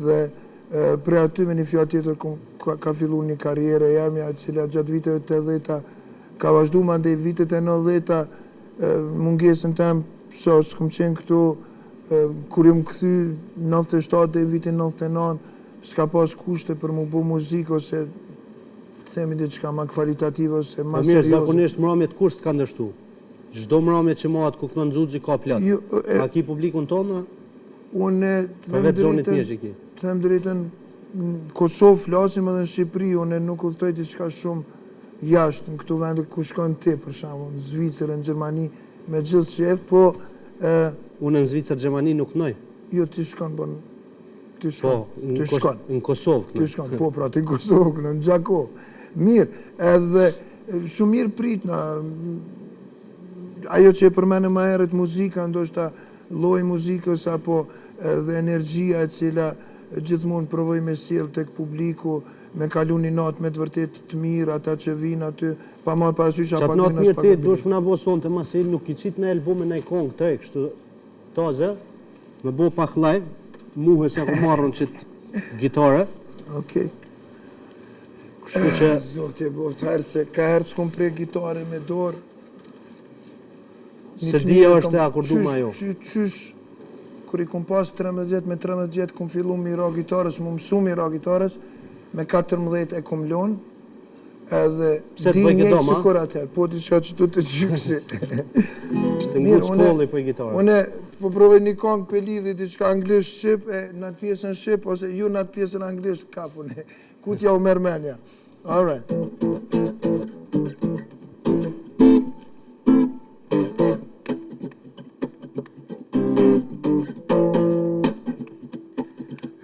dhe Prej aty me një fjalë tjetër ka fillu një karrierë e jemja e cila gjatë viteve të 80-ta ka vazhdu mandej vitet e 90-ta mungesën tem pse s'kum qenë këtu kur jam kthy 97 deri në vitin 99 s'ka pas kushte për mu bo muzikë ose themi diçka ma kvalitative ose ma po mirë, serioze. Zakonisht mramjet kur s'të kanë dështu? Çdo mramje që mahet ku kënon Xuxi ka plot. Jo, e, A ki publikun tonë? Unë të them drejtën, të them drejtën, në Kosovë flasim edhe në Shqipëri, unë nuk udhëtoj diçka shumë jashtë në këto vende ku shkon ti për shembull, në Zvicër, në Gjermani, me gjithë qejf, po e Unë në Zvicër, Gjermani nuk knoj. Jo, ti shkon, po ti shkon, po, ti shkon. Në Kosovë knoj. Ti shkon, po, pra ti në Kosovë knon, në Gjakovë. Mirë, edhe shumë mirë prit na ajo që e përmende më herët muzika, ndoshta Lloji i muzikës apo edhe energjia e cila gjithmonë provoj me sjell tek publiku, me kalu një natë me të vërtetë të mirë ata që vijnë aty, pa marrë parasysh a Qatë natë paguajnë a mirë ti s'paguajnë duhesh me na bo sonte masi nuk ki qit në album e naj kongë të re kështu taze me bo pak live muhe se ku marrën qit gitare Okej. Kështu që Zoti e boftë hajr se ka herë s'kum prek gitare me dorë. S'e di a është e akordume ajo. Qysh, kur i kom pas 13 vjet, me 13 vjet kom fillu mi ra gitarës, mu mësu mi ra gitarës, me 14 e kom lon, edhe di njëjtë sikur atëherë, po diçka që tu të gjyksi. Të nguc kolli për gitarë. Une, po provoj një kongë për lidhi, diçka anglisht shqip, e në atë pjesën shqip, ose ju në atë pjesën anglisht kapune, ku t'ja u merr menja. All right.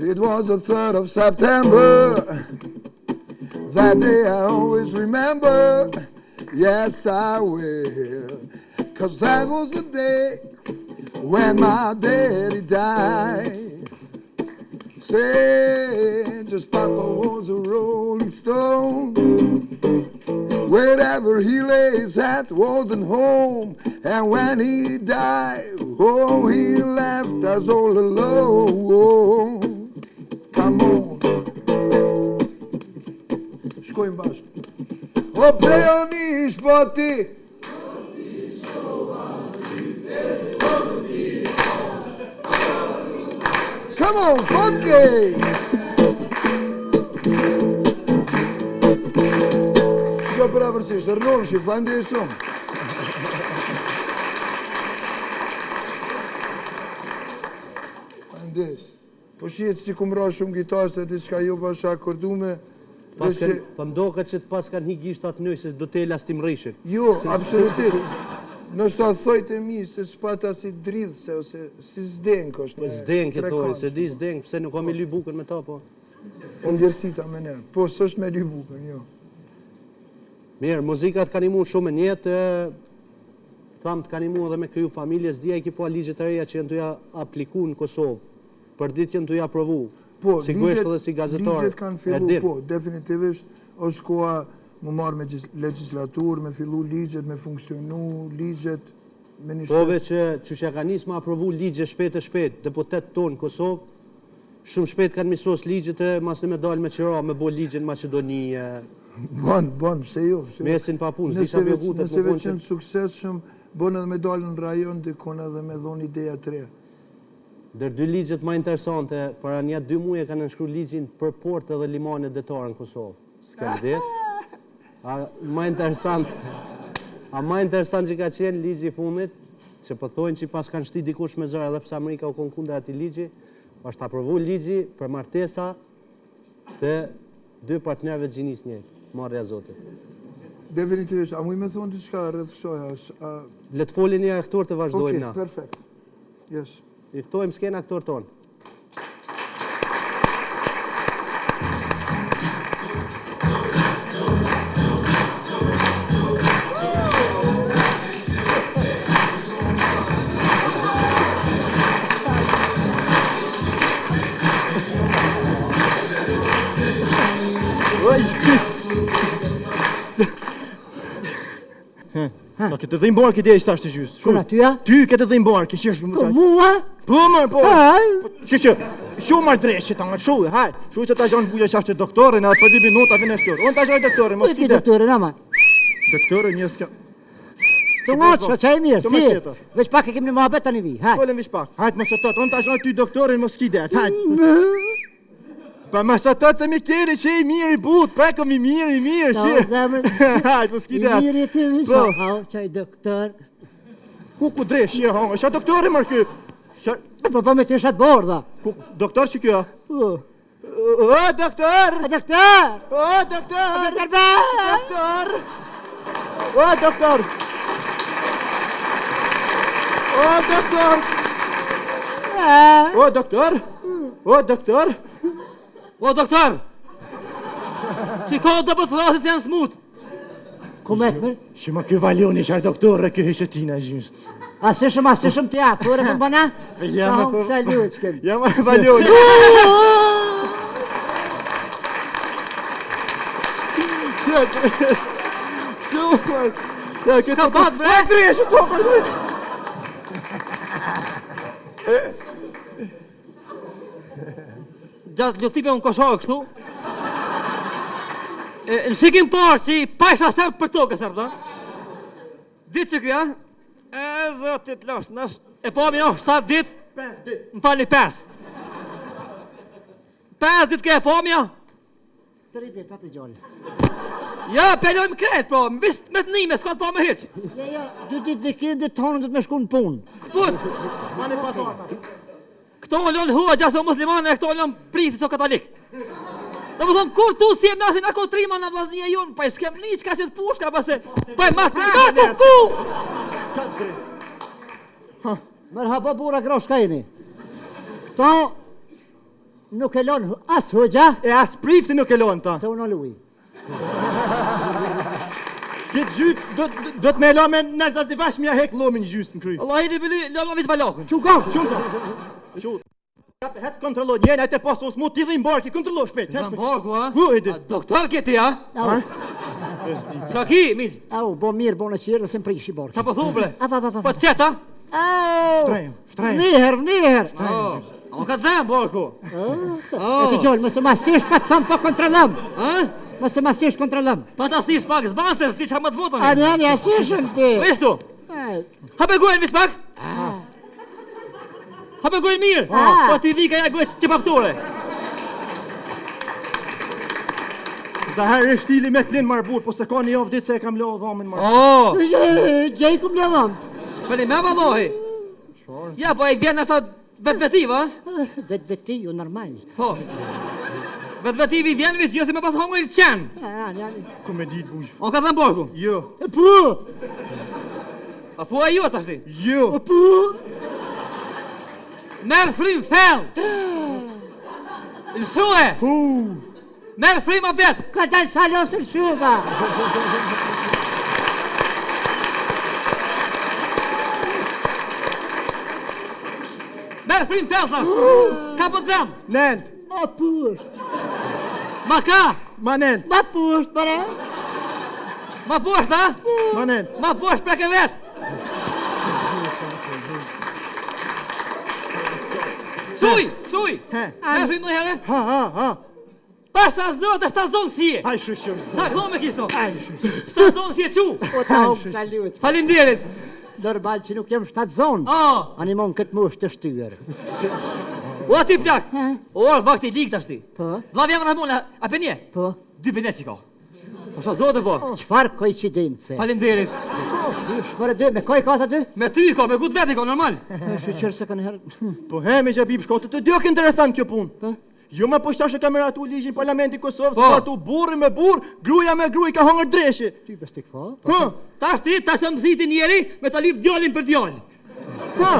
It was the 3rd of September That day I always remember Yes, I will Cause that was the day When my daddy died Say, just Papa was a rolling stone Wherever he lay his hat wasn't home And when he died, oh, he left us all alone Come on Shkojmë bashkë O prejoni shpoti Come on, funky! Shko përafërsisht, rrnofshi, faleminderit shumë. Faleminderit. Po shihet si kum ra shumë gitarë se diçka jo bash e akordume. Paskan, po më doket që të paskan hi gishtat n'ujë se do të elastim rrishin. Jo, absolutisht. Ndoshta thojt e mi se s'pata si dridhse ose si zdenk është. Po zdenk e thojnë, se di zdenk, pse nuk ka me ly bukën me ta po. Po ndjersita me ne. Po s'është me ly bukën, jo. Mirë, muzika të ka nimu shumë në jetë, thamë të ka nimu edhe me kriju familje, s'di a i ki pa ligjet e reja që janë tu ja apliku në Kosovë. Për ditë janë tu ja provu. Po, Sigurisht edhe si gazetar. Ligjet kanë fillu, po, definitivisht është koha mu marrë me legjislaturë, me fillu ligjet, me funksionu ligjet. me një Po veç që qysh ja ka nisë me aprovu ligje shpejt e shpejt, deputet tonë në Kosovë, shumë shpejt kanë mi sos ligjet e mas me dalë me qira, me bo ligje në Maqedoni. Bon, bon, pse jo, pse jo. Mesin pa punë, s'di sa bjogutet, Nëse veç janë të suksesshëm, bon edhe me dalë në rajon dikun edhe me dhonë ideja të reja. Ndër dy ligjet ma interesante, para nja dy muje kanë nënshkru ligjin për porte dhe limane detare në Kosovë. S'kem ditë. A ma interesant, a ma interesant që ka qenë ligji i fundit, që po thojnë që pas kanë shti dikush me zor edhe pse Amerika u kon kundër atij ligji, është aprovu ligji për martesa të dy partnerëve të gjinisë njëjtë, marrja Zotit. Definitivisht, a muj me thonë diçka rreth kësaj? A... Le të folin një aktor të vazhdojmë Okej, na. perfekt. Yes. I ftojmë skenë aktor tonë. Po këtë dhim barki deri tash të gjys. Kuna ty a? Ty këtë dhim barki, që është Ku mua? Po mër, po. Ha? Që që, shu marr dreqë ta, shu, haj. Shu që ta gjon buja që është doktorin, edhe për 2 minuta vjen ashtu. Unë ta gjoj doktorin, mos Ku ki ke doktorin ama? Doktorin një s'ka. Të ngotë, që që e mirë, Të më si? sheta. Veç pak e kemi në muhabet tani vi, haj. Folëm veç pak. Hajt mos e tot, unë ta gjoj ty doktorin, mos ki dert. Hajt. Pa mos e tot se mi keni që i mirë i but, prekëm i mirë, i mirë, Ta, shi. zemër. Hajt, mos ki I dert. mirë ti, vi, Po. ha, qaj doktor. Ku ku dresh, je ha, është doktori mër ky. Qa... Po po me teshat bordha. Ku doktor që kjo? Po. O doktor! O doktor! O doktor! O doktor ba! Doktor! O doktor! O doktor! O doktor! O doktor! O doktor! Që ka të për të rasit janë smut. Ku me të mërë? Që më ky valioni çfarë doktor e ky hishetina gjys. A së shumë, a së shumë t'ja, fure më bëna? Ja, më po. Qa luqkën. Ja më valioni. Super. Ja, këtë S'ka bat, bre? Po dresh to po. Gjatë luftimeve në Kosovë kështu. E, në shikim parë që i pajsha serb për tokë serb, da? Ditë që kjo, e zotit lash, nash, e pa mi oh, 7 ditë, 5 ditë. më falni 5. 5 ditë ke e pa mi, Tri ditë, atë gjallë. Ja, pelojmë krejt, po, me me të nime, s'ka të pa më hiq. Jo, jo, dy ditë vikendit, tonë do të me shku në punë. Këput, Mani pasarta. këto o lënë hua gjasë o muslimane, e këto o lënë prifti so katolik. Do më thonë, kur tu si e nasin, ako trima në vllaznia jonë, pa i s'kem një që ka që të pushka, pa se, pa e mas të ku, ku! Merhaba burra gra shka jeni. Këto nuk e lon as hoxha, E as prifti nuk e lon ta. se unë o luj. Këtë gjyt do do të më la me në vash më ja hek llomin gjys në kry. Allah i bili, lëmë veç balakun. Çu kam, çu kam. Çu. Het kontrollo njën, ai të pasos mu ti dhim barki, kontrollo shpejt. het Zan shpejt. barku, a? Ku e di? A doktor ke ti, a? Au, Qa ki, miq? au, bo mirë, bo në qirë dhe se më prishi barki. Qa po thu, bre? Av, av, av, av. Po qeta? Au! Shtrejm, shtrejm. Njëherë, njëherë. Oh, o ka zem, barku. E të gjallë, mëse masish pa të thëmë, po kontrollëm. A? Mëse masish kontrollëm. Pa ta sish pak, zban se s'di qa më të botën. A një, një, asishëm ti. Vesh tu, Ai, hape gojën veç pak. Hape gojën mirë. Ah. Po ti vika ja gojë qepaptore. Zahar e shtili me klin marbut, po se ka një javë ditë se e kam lënë dhamën marbut. Oh, Gjej kum në dhëmë. Fali me vallahi. Ja, po ai vjen ata vetvetiv, a? Vetveti, jo normal. Po. Vetvetivi vjen veç jo se me pas hongër qen. A, një, një. Ku me ditë buj. O ka thënë barku. Jo. E po, A po ai jo tash ti. Jo. e po. Merr frym thellë. Lëshoe. Hu. Merr frym apet. Ka dalë salosën shuva. Merr frym thellë thash. Ka po të them. Nent. Ma pusht, Ma ka. Ma nent. ma pusht, bëre. Ma poshtë, ha? Ma nent. Ma poshtë preke vet. Çuj, çuj. Ha, frim ndonjëherë? Ha, ha, ha. Pasha Zotin shtatzon s'je. Ai shyqyr. Sa këllon me kisto? Ai shyqyr. Shtatzon s'je çu. O ta hop ta lut. Faleminderit. Normal që nuk jam shtatzon. Oh. Ani mon këtë moshë të shtyrë. O ti plak. O vakti lig tash ti. Po. Vllavi jem Rahmon, a pe njeh? Po. Dy peneci ka. Pasha Zotin po. Çfarë koincidence? Faleminderit. Shkore dy, me koj ka sa dy? Me ty ka, me gut veti ka, normal. Shyqyr se kanë herë. Po he, me xhabib, shko të të djok interesant kjo punë. Po. Jo më po tash e ka miratu ligjin parlamenti i Kosovës, Po. po. martu burri me burr, gruaja me gruaj ka hangër dreshi. Ty bes tik po. Ha, Tash ti, tash e mësiti njeri me ta lyp djalin për djalë. ha.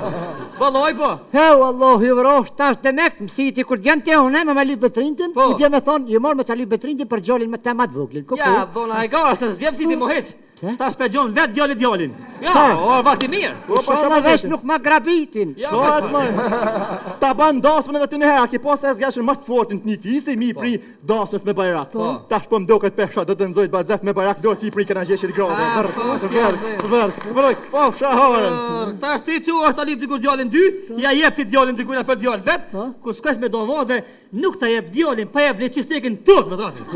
Vallaj po. He, Allahu ju vrosh, tash demek, mësiti kur djenë të unë, me me lyp betrintin, Po. i bje me thonë, ju morë me ta lyp betrintin për djalin me të ma të voglin. Ku Ja, bona e gara, se s'dje mësiti mo heq. Pse? Tash pe gjon vet djali djalin. Ja, o vakti mirë. Po, pa Inshallah veç nuk ma grabitin. Ja, Çfarë më? Ta ban dasmën edhe ty në herë, a ke pas e zgjashën më të fortin të një fisi, mi pri dasmës me bajrak. Po. Tash po më doket pesha, do të nxojt bazef me bajrak, do ti pri këna gjeshit grave. Ah, Vër, po, vër, qese. vër, vër, po shahorën. Tash ti çu është ta lyp dikush djalin dy, ja jep ti djalin dikujt për djalë vet. Kur shkosh me dovade, nuk ta jep djalin, pa jep leçistekën tuk, më thonë.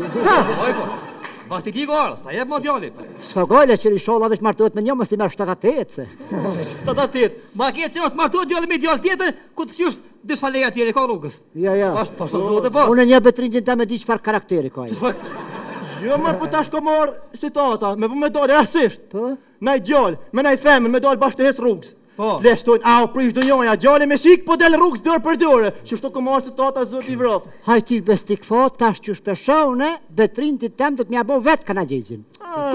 Oj po. Vakti ligo ardh, s'ta jep më djalin. S'ka gojle që inshallah veç martohet me një, mos ti merr 78 se. 78. Ma ke që është martuar djali me djalë tjetër, ku të qysh dysh faleja tjerë ka rrugës. Ja, ja. Pash po zote po. Unë një betrintin tem e di çfarë karakteri ka ai. Çfarë? Jo më po tash ka marr situata, me po me dalë rastisht. Po. Naj djalë, me naj femën, me dalë bashkë të hec rrugës. Po. Leshtojnë, a u prish dënjoja, djali me shik po del rrugës dorë për dorë. Qështu ka marrë situata zoti i vroft. Haj ti bes tik fo, tash që shpeshone, betrintit tem do të mja bo vetë kana gjegjin.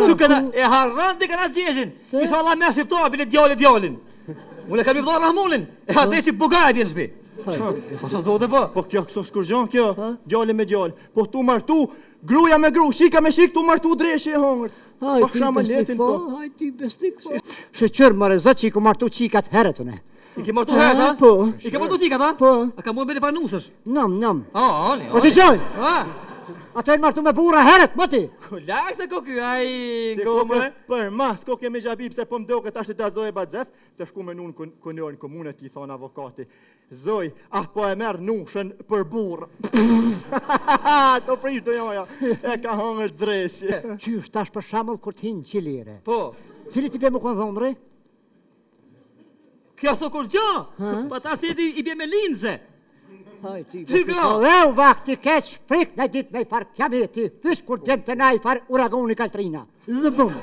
Çu këna e harron ti këna gjegjin. Inshallah me shqiptar bile djali djalin. Unë e kam i vëlla Rahmonin, e atë që bugara bjen në shtëpi. Po sa zote po. Po kjo këso shkurgjon kjo, djali me djalë. Po tu martu, gruaja me gru, shika me shik, tu martu dreshi e hongër. Haj Po ti shama bes tik letin fo, po. haj ti bes tik fo. Shyqyr more zot që i ku martu qikat herët unë. I ke martu herët, ha? Po. I ke martu qikat, ha? Po. A ka mund bele pa nusësh? Nam, nam. Ah, ani. O ti gjoj, Ha? ato janë martu me burra herët, më ti. Ku lak të koky ai Ti gomë. koke Për mas, koke me xhabib se po më doket tash të ta zoje Bazef, të shku me nun kun- kunjor në komunë ti thon avokati. Zoj, ah po e merr nushën për burr. To prish dënjoja. E ka hongër dreshi. Qysh tash për shembull kur të hinë qilire. Po. Cili ti bje më kon dhondri? Kjo s'o kur gjë. Po ta si ti i bie me linze. Haj ti. Ty bes tik kjo? fo, Eu vakti keq, frik në ditë në i farë kjameti, fish kur djenë të na i farë uragoni kaltrina. Lëbum.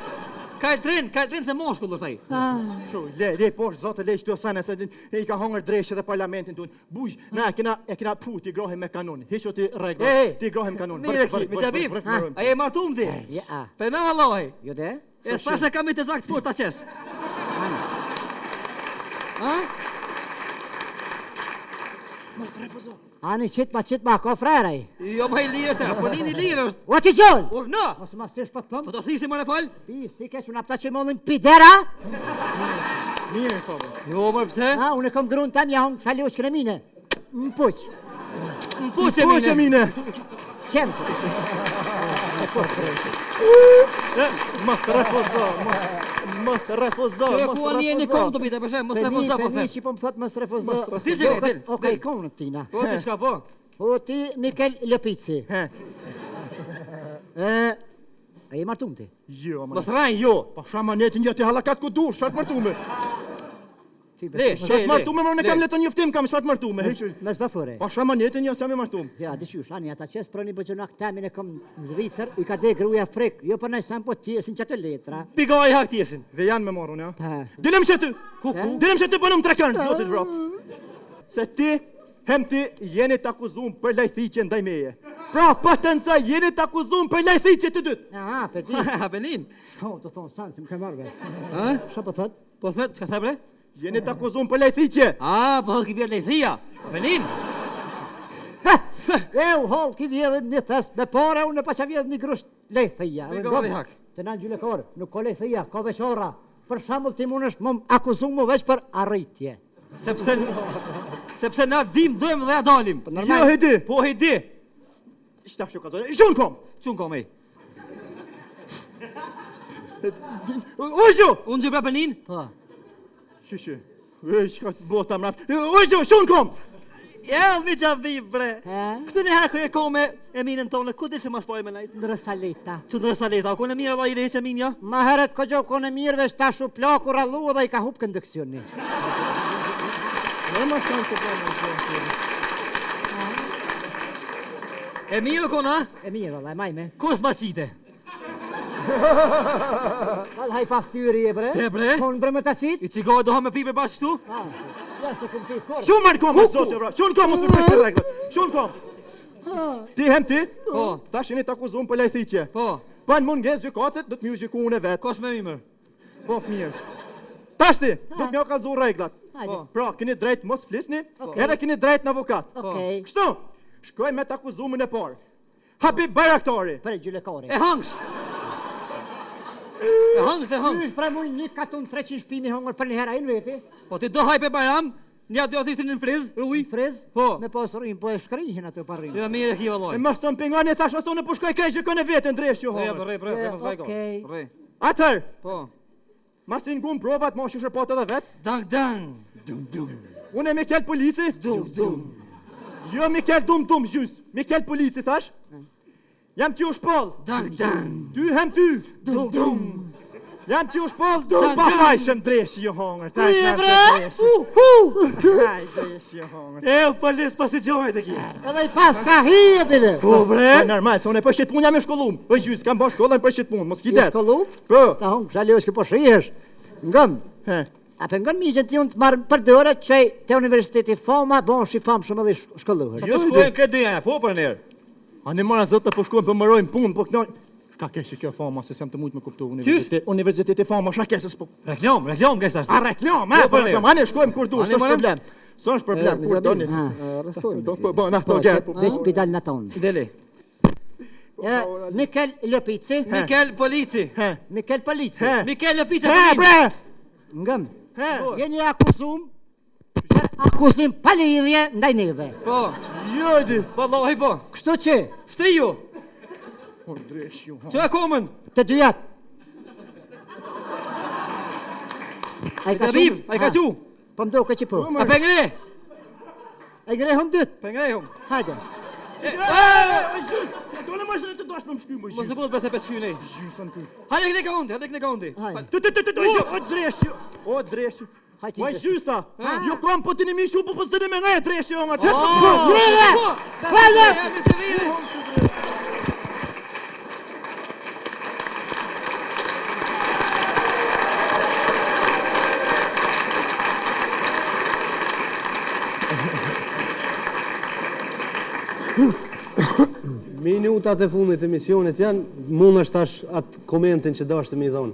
Kaltrin, kaltrin se moshkull është ai. Shu, le, le, poshtë, zotë, le, qëto sene, se i ka hongër dreshi dhe parlamentin tunë. Buj, na e kena, e kena pu, ti grohim me kanun. Hiqo ti rregull, E, ti grohim kanun. Mirë e ki, me xhabib. A je martum ti? Ja, Pe me vallahi. jo de? E thash e kam i të zakt fort ta qes. Ha? Ani qit ma qit ma, ka freraj. Jo më i lirë të, po nini lirë është. O ti gjoj! Urdhno! Mos ma sish po të thëm. Po të thishti më në fal? Pi, si keq, unë apta që mollin pidera. Mirë, po. po. Jo, më pse? Ha, unë e kom grun tem, ja hong shalosh kremine. Më puq. Më puqe Puqe mine. mine. Qem. E, Mos refuzo, mos, mos refuzo, Kjo e mos ku ani e një refuzo. kom të pita, për shemb, mos refuzo po Pe them. që po më thot mos refuzo. Ti që ke, del, Okej, del. konën tina. Po ti çka po? Po ti Mikel Lepici. He. E, a je martum ti? Jo, Mos më. rajn jo. Po shama netin jo ti halakat ku dush, çfarë martume? Ti Le, le, Çfarë le. martume, më unë kam Le. letë njoftim, kam çfarë martume. Hiq. Mes bafore. Po shama netin jo s'jam i martum. Ja, di qysh, ani ata qes proni bëgjënak temin e kom në Zvicër, i ka de gruaja frik, jo për nëjë po tjesin që ato letra. Pigaj hak tjesin. Ve janë me marrun, ja. Pa. Dilem që ty. Ku ku? Dilem që ty bënëm trekërën, zotit vrap. Se ti, hem ti, jeni të akuzum për lajthiqe ndaj meje. Pra, potenca, jeni të akuzum për lajthiqe të dytë. Aha, pe di. Ha Benin. Shko, të thonë sanë, se më ke marrë ve. Ha? Shë po thot? Po thot, çka the bre? Jeni të akuzum për lajthiqe. A, po thot ki vjet lejthia. Benin. E, u holl, ki vjedhin një thes, me pare, unë e pa që vjedhin një grusht lejthia. Mi gori hak. Të na në gjylekor, nuk ka lejthia, ka veç ora. Për shembull ti mundesh më akuzu mu veç për arritje. Sepse sepse na dim dojmë dhe ja dalim. Po normal. Jo, hedi. Po hedi. Shta shu ka zonë. Shun kom. Çun kom ej. Ujshu! Unë gjë pra Benin? Po. Shyshi. E, shka bota mrap. Ujshu, shun kom. Ja, mi gjabi, bre. Këtu një herë ku e ko me Eminen tonë, ku di që mas pari me nejtë? Në Rosaleta. Që në Rosaleta, u kone mirë valla i reqe Eminja? Ma herët kogja u kone mirë, veç tash u plaku rrallu dhe i ka hup këndëksioni. Ne ma shanë të po në E mirë u kona? E mirë, valla, e majme. Ku s'ma qite? Valla i pa ftyri e bre. Se bre? Po në bre me ta qit? I cigare do ha me pi bre bashkë këtu? Ah, ja se kum pi kurrë. Shumë marrë kom, zotë, bro. Shumë kom, mos më prishë rregullat. Shumë kom. Ti hem ti? Po. Tash jeni të akuzum për lajthitje. Po. Po në mungesë gjykatësit, do të m'ju gjyku unë vetë. Kosh me ymër? Po, fëmirë. Tash ti, do të m'ju kallzu rregullat. Hajde. Pra, keni drejt mos flisni, Okej. edhe keni drejt në avokat. Okej. Kështu, shkoj me të akuzumin e parë. Habib Bajraktari. Për gjylekari. E hangsh! E hangsh, e hangsh. Qysh bre muj një katun 300 shpi mi hongër për një herë, a në veti? Po ti do haj pe Bajram, një dy aty në friz, ruj. Friz? Po. Me pas rrim, po e shkrihin ato pa rrim. Jo, mirë e ki vallai. E mos të mpingoni thash ose unë po shkoj krejt gjykon e vetën dresh ju Jo, hongër. po rri, rri, rri, mos bajko. Okej. Rri. Atëherë, Po. masi ngum provat, ma shushë pat edhe vet. Dang dang. Dum dum. Unë e Mikel Polici. Dum dum. Jo Mikel dum dum gjys. Mikel Polici thash. Jam t'ju shpall. Dang dang. Ty hem ty. Dum dum. Jam t'ju shpall dum Dang, pa dang. fajshëm dresh ju hongër. Ta Uje, bre! U hu. Ai dresh ju hongër. E, polis pasi gjojt e ki. Edhe i pas ka hije bile. Po bre. Po normal, se unë e për shit punë jam e shkollum. Po gjys, kam bërë shkollën për shit punë, mos ki Je det. shkollu? Po. Ta hongë, shali është që po shihesh. Ngëm. He. A pengon miqën ti unë të marrë për dore që te Universiteti Fama, bon shi famë shumë edhe sh- shkollohesh. Po shkojnë këtë dyja, po për nërë. A ne mora zotë po shkojmë po mërojmë punë, po kënaq. Shka kesh kjo fama, se s'jam të mujt me kuptu universitet. Universiteti fama, shka kesh s'po. Reklam, reklam kesh tash. A reklam, a Po, po për reklam. nërë. A ne shkojmë kur dush, A ne s'është marrim? problem. S'është problem, kur doni. Arrestojmë. Do po bën ato Po, gjer. veç pidal në tonë. Deli. E, Mikel Lopici. Mikel Polici. He. Mikel Polici. He. Mikel Lopici. He, bre. Ngëm. He. Jeni akuzum për akuzim pa lidhje ndaj neve. Po. Jo, di. Wallahi po. Kështu që Shtriju. Po dresh ju. Që e komën? të dyjat. Ai ka Tabib, qu? ai ka Ha. qu. Po më duket që po. A pe ngre? E ngrehëm dytë. Pe ngrehëm. Hajde. Do në më të dash më shky më Mos e kut pse pe shky ne. Gjysën ky. Hajde këne ka undi, hajde këne ka undi. Hajde. Tu tu tu tu tu, o dresh ju. O dresh ju. Hajde. Po gjysa. Jo kam po tini mishu, po po s'dini me ngre dresh ju nga. Ngrehe! Hajde! Minutat e fundit të emisionit janë, mund është tash atë komentin që dashtë me i dhonë.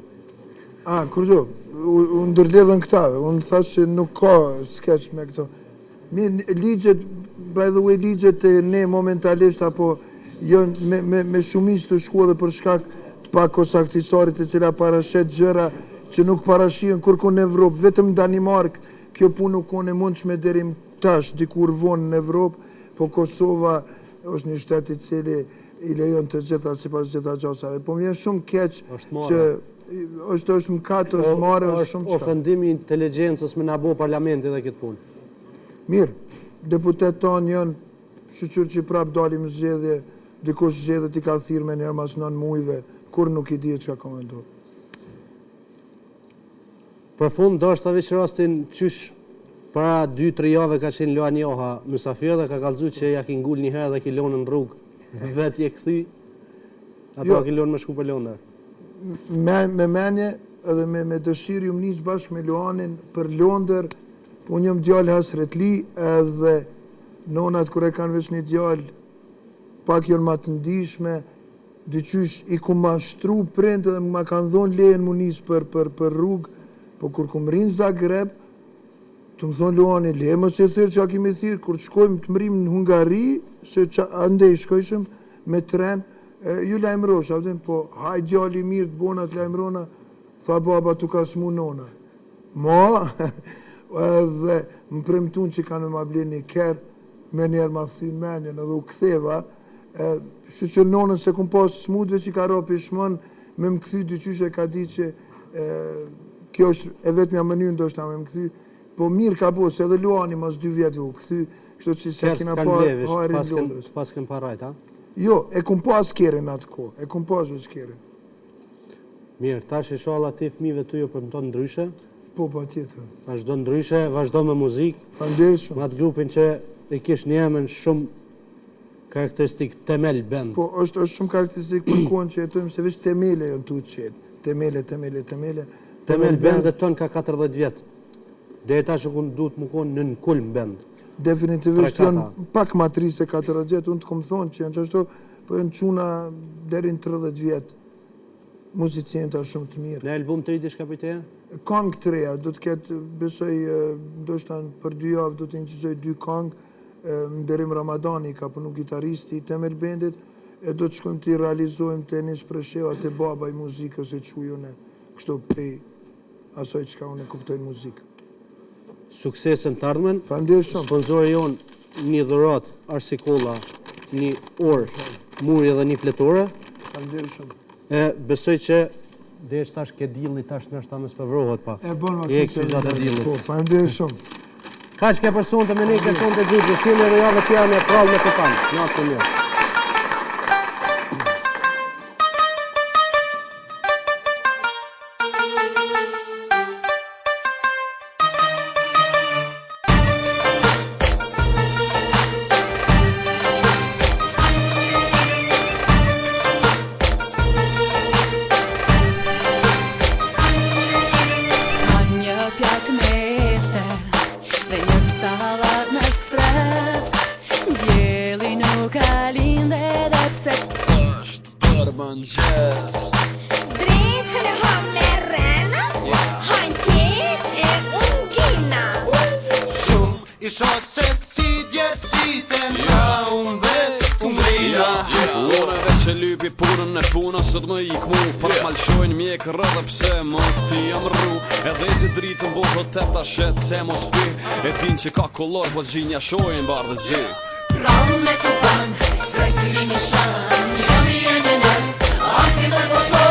A, kurgjo, u, u ndërledhën këta, unë thash që nuk ka skeç me këto. Mirë, ligjet, by the way, ligjet e ne momentalisht apo janë me, me, me shumicë të shkuar dhe për shkak të pakos Ahtisaarit e cila parashet gjëra që nuk parashihen kurrkund në Evropë, vetëm në Danimark, kjo punë nuk konë e mundshme deri më tash, dikur vonë në Evropë, po Kosova është një shtet i cili i lejon të gjitha sipas gjitha gjasave. Po më vjen shumë keq Është marre. që është është mëkat, është marre, është shumë çka. Ofendim i inteligjencës me na bo parlamenti dhe këtë punë. Mirë, deputet tanë janë, shyqyr që prap dalim në zgjedhje, dikush zgjedhjet i ka thirrë me njerë mas 9 mujve, kur nuk i dihet çka ka me ndodhur. Për fund, do veç rastin qysh para 2-3 jave ka qenë Luan Jaha mysafir dhe ka kallëzu që ja ki ngul një herë dhe ki lonë në rrugë. Vet je kthy. Apo Jo. ki lonë me shku për Londër. Me, me menje edhe me, me dëshirë jum nis bashkë me Luanin për Londër, po unë jam djalë hasretli edhe nonat kur e kanë veç një djalë, pak janë ma të ndishme, dyqysh i ku mashtru prindë dhe ma kanë dhonë lejen mu nis për, për, për rrugë, po kur ku mrin Zagreb, të më thonë Luani, le mos e thirë që kemi thirë, kur të shkojmë të mrim në Hungari, se qa, andej shkojshëm me tren, e, ju lajmërosh, a vëdim, po haj djali i mirë të bona të lajmërona, tha baba tu ka smu nona. Ma, edhe më premtun që kanë me ma ble një kerr, me njerë ma thyn menjen edhe u ktheva, e, shyqyr nonën se kum pas smut veç i ka ra pishmon, me më kthy dyqysh e ka di që e, kjo është e vetmja mënyrë ndoshta me më kthy, po mirë ka bo, se edhe Luani mas dy vjetëve u kthy, Kështu që s'e kena pa hajrin Londrës. Pasken pa rrajt, a? Jo, e kum pas Kerin atë kohë, e kum pas veç Kerin. Mirë, tash ishalla ti fëmijëve tu ju premton ndryshe. Po, patjetër. Vazhdo ndryshe, vazhdo me muzikë. Faleminderit shumë. Me atë grupin që e kish një emën shumë karakteristik, Temel Band. Po, është është shumë karakteristik për kohën që jetojmë se veç temele janë tu qetë. Temele, temele, temele. Temel Band e tonë ka 40 vjet. Deri tash u duhet me konë në kulm band. Definitivisht janë pak ma t'ri se 40 vjet, unë të kom thonë që janë qashtu, po janë çuna deri në 30 vjet. Muzicienta shumë të mirë. Në album të ri diçka për te? Kangë të reja, do të ketë, besoj, ndoshta për dy javë do të incizoj dy kangë, Nderim Ramadani ka punu gitaristi i Temel Bendit, e do të shkojmë t'i realizojmë te Enis Presheva, te baba i muzikës e quj unë, kështu prej asaj çka unë e kuptoj në muzikë. Suksese në të ardhmen. Faleminderit shumë. Sponsori jonë një dhuratë Arsikolla, një orë muri dhe një fletore. Faleminderit shumë. E besoj që deri tash ke dilli tash ndoshta mos po vrohet pak. E bën më keq. E ke dillit. Po, faleminderit shumë. Kaq ke për sonte me ne ke sonte grupi, shihemi edhe javën tjetër me prallë me tufan. Natë të mirë. Një pjatë me dhe një sallat me stres Djeli nuk ka lindë edhe pse është bërë mëngjes Drekën e ham me rrena Hajnë tjetë e unë gina Shumë i shoh se si djersitem Ja unë veç të ngrina Unë veç e lypi punën e puna Sot më ik mu Pak ma lëshojnë mjekër edhe pse më ti jam rru Edhe zi dritën bohët të ta shet se mos pi E din që ka kolor po gjinja shojnë bardhë zi Prallë me tufan, stres në një shan Jam i e në net, akti dhe Kosovë.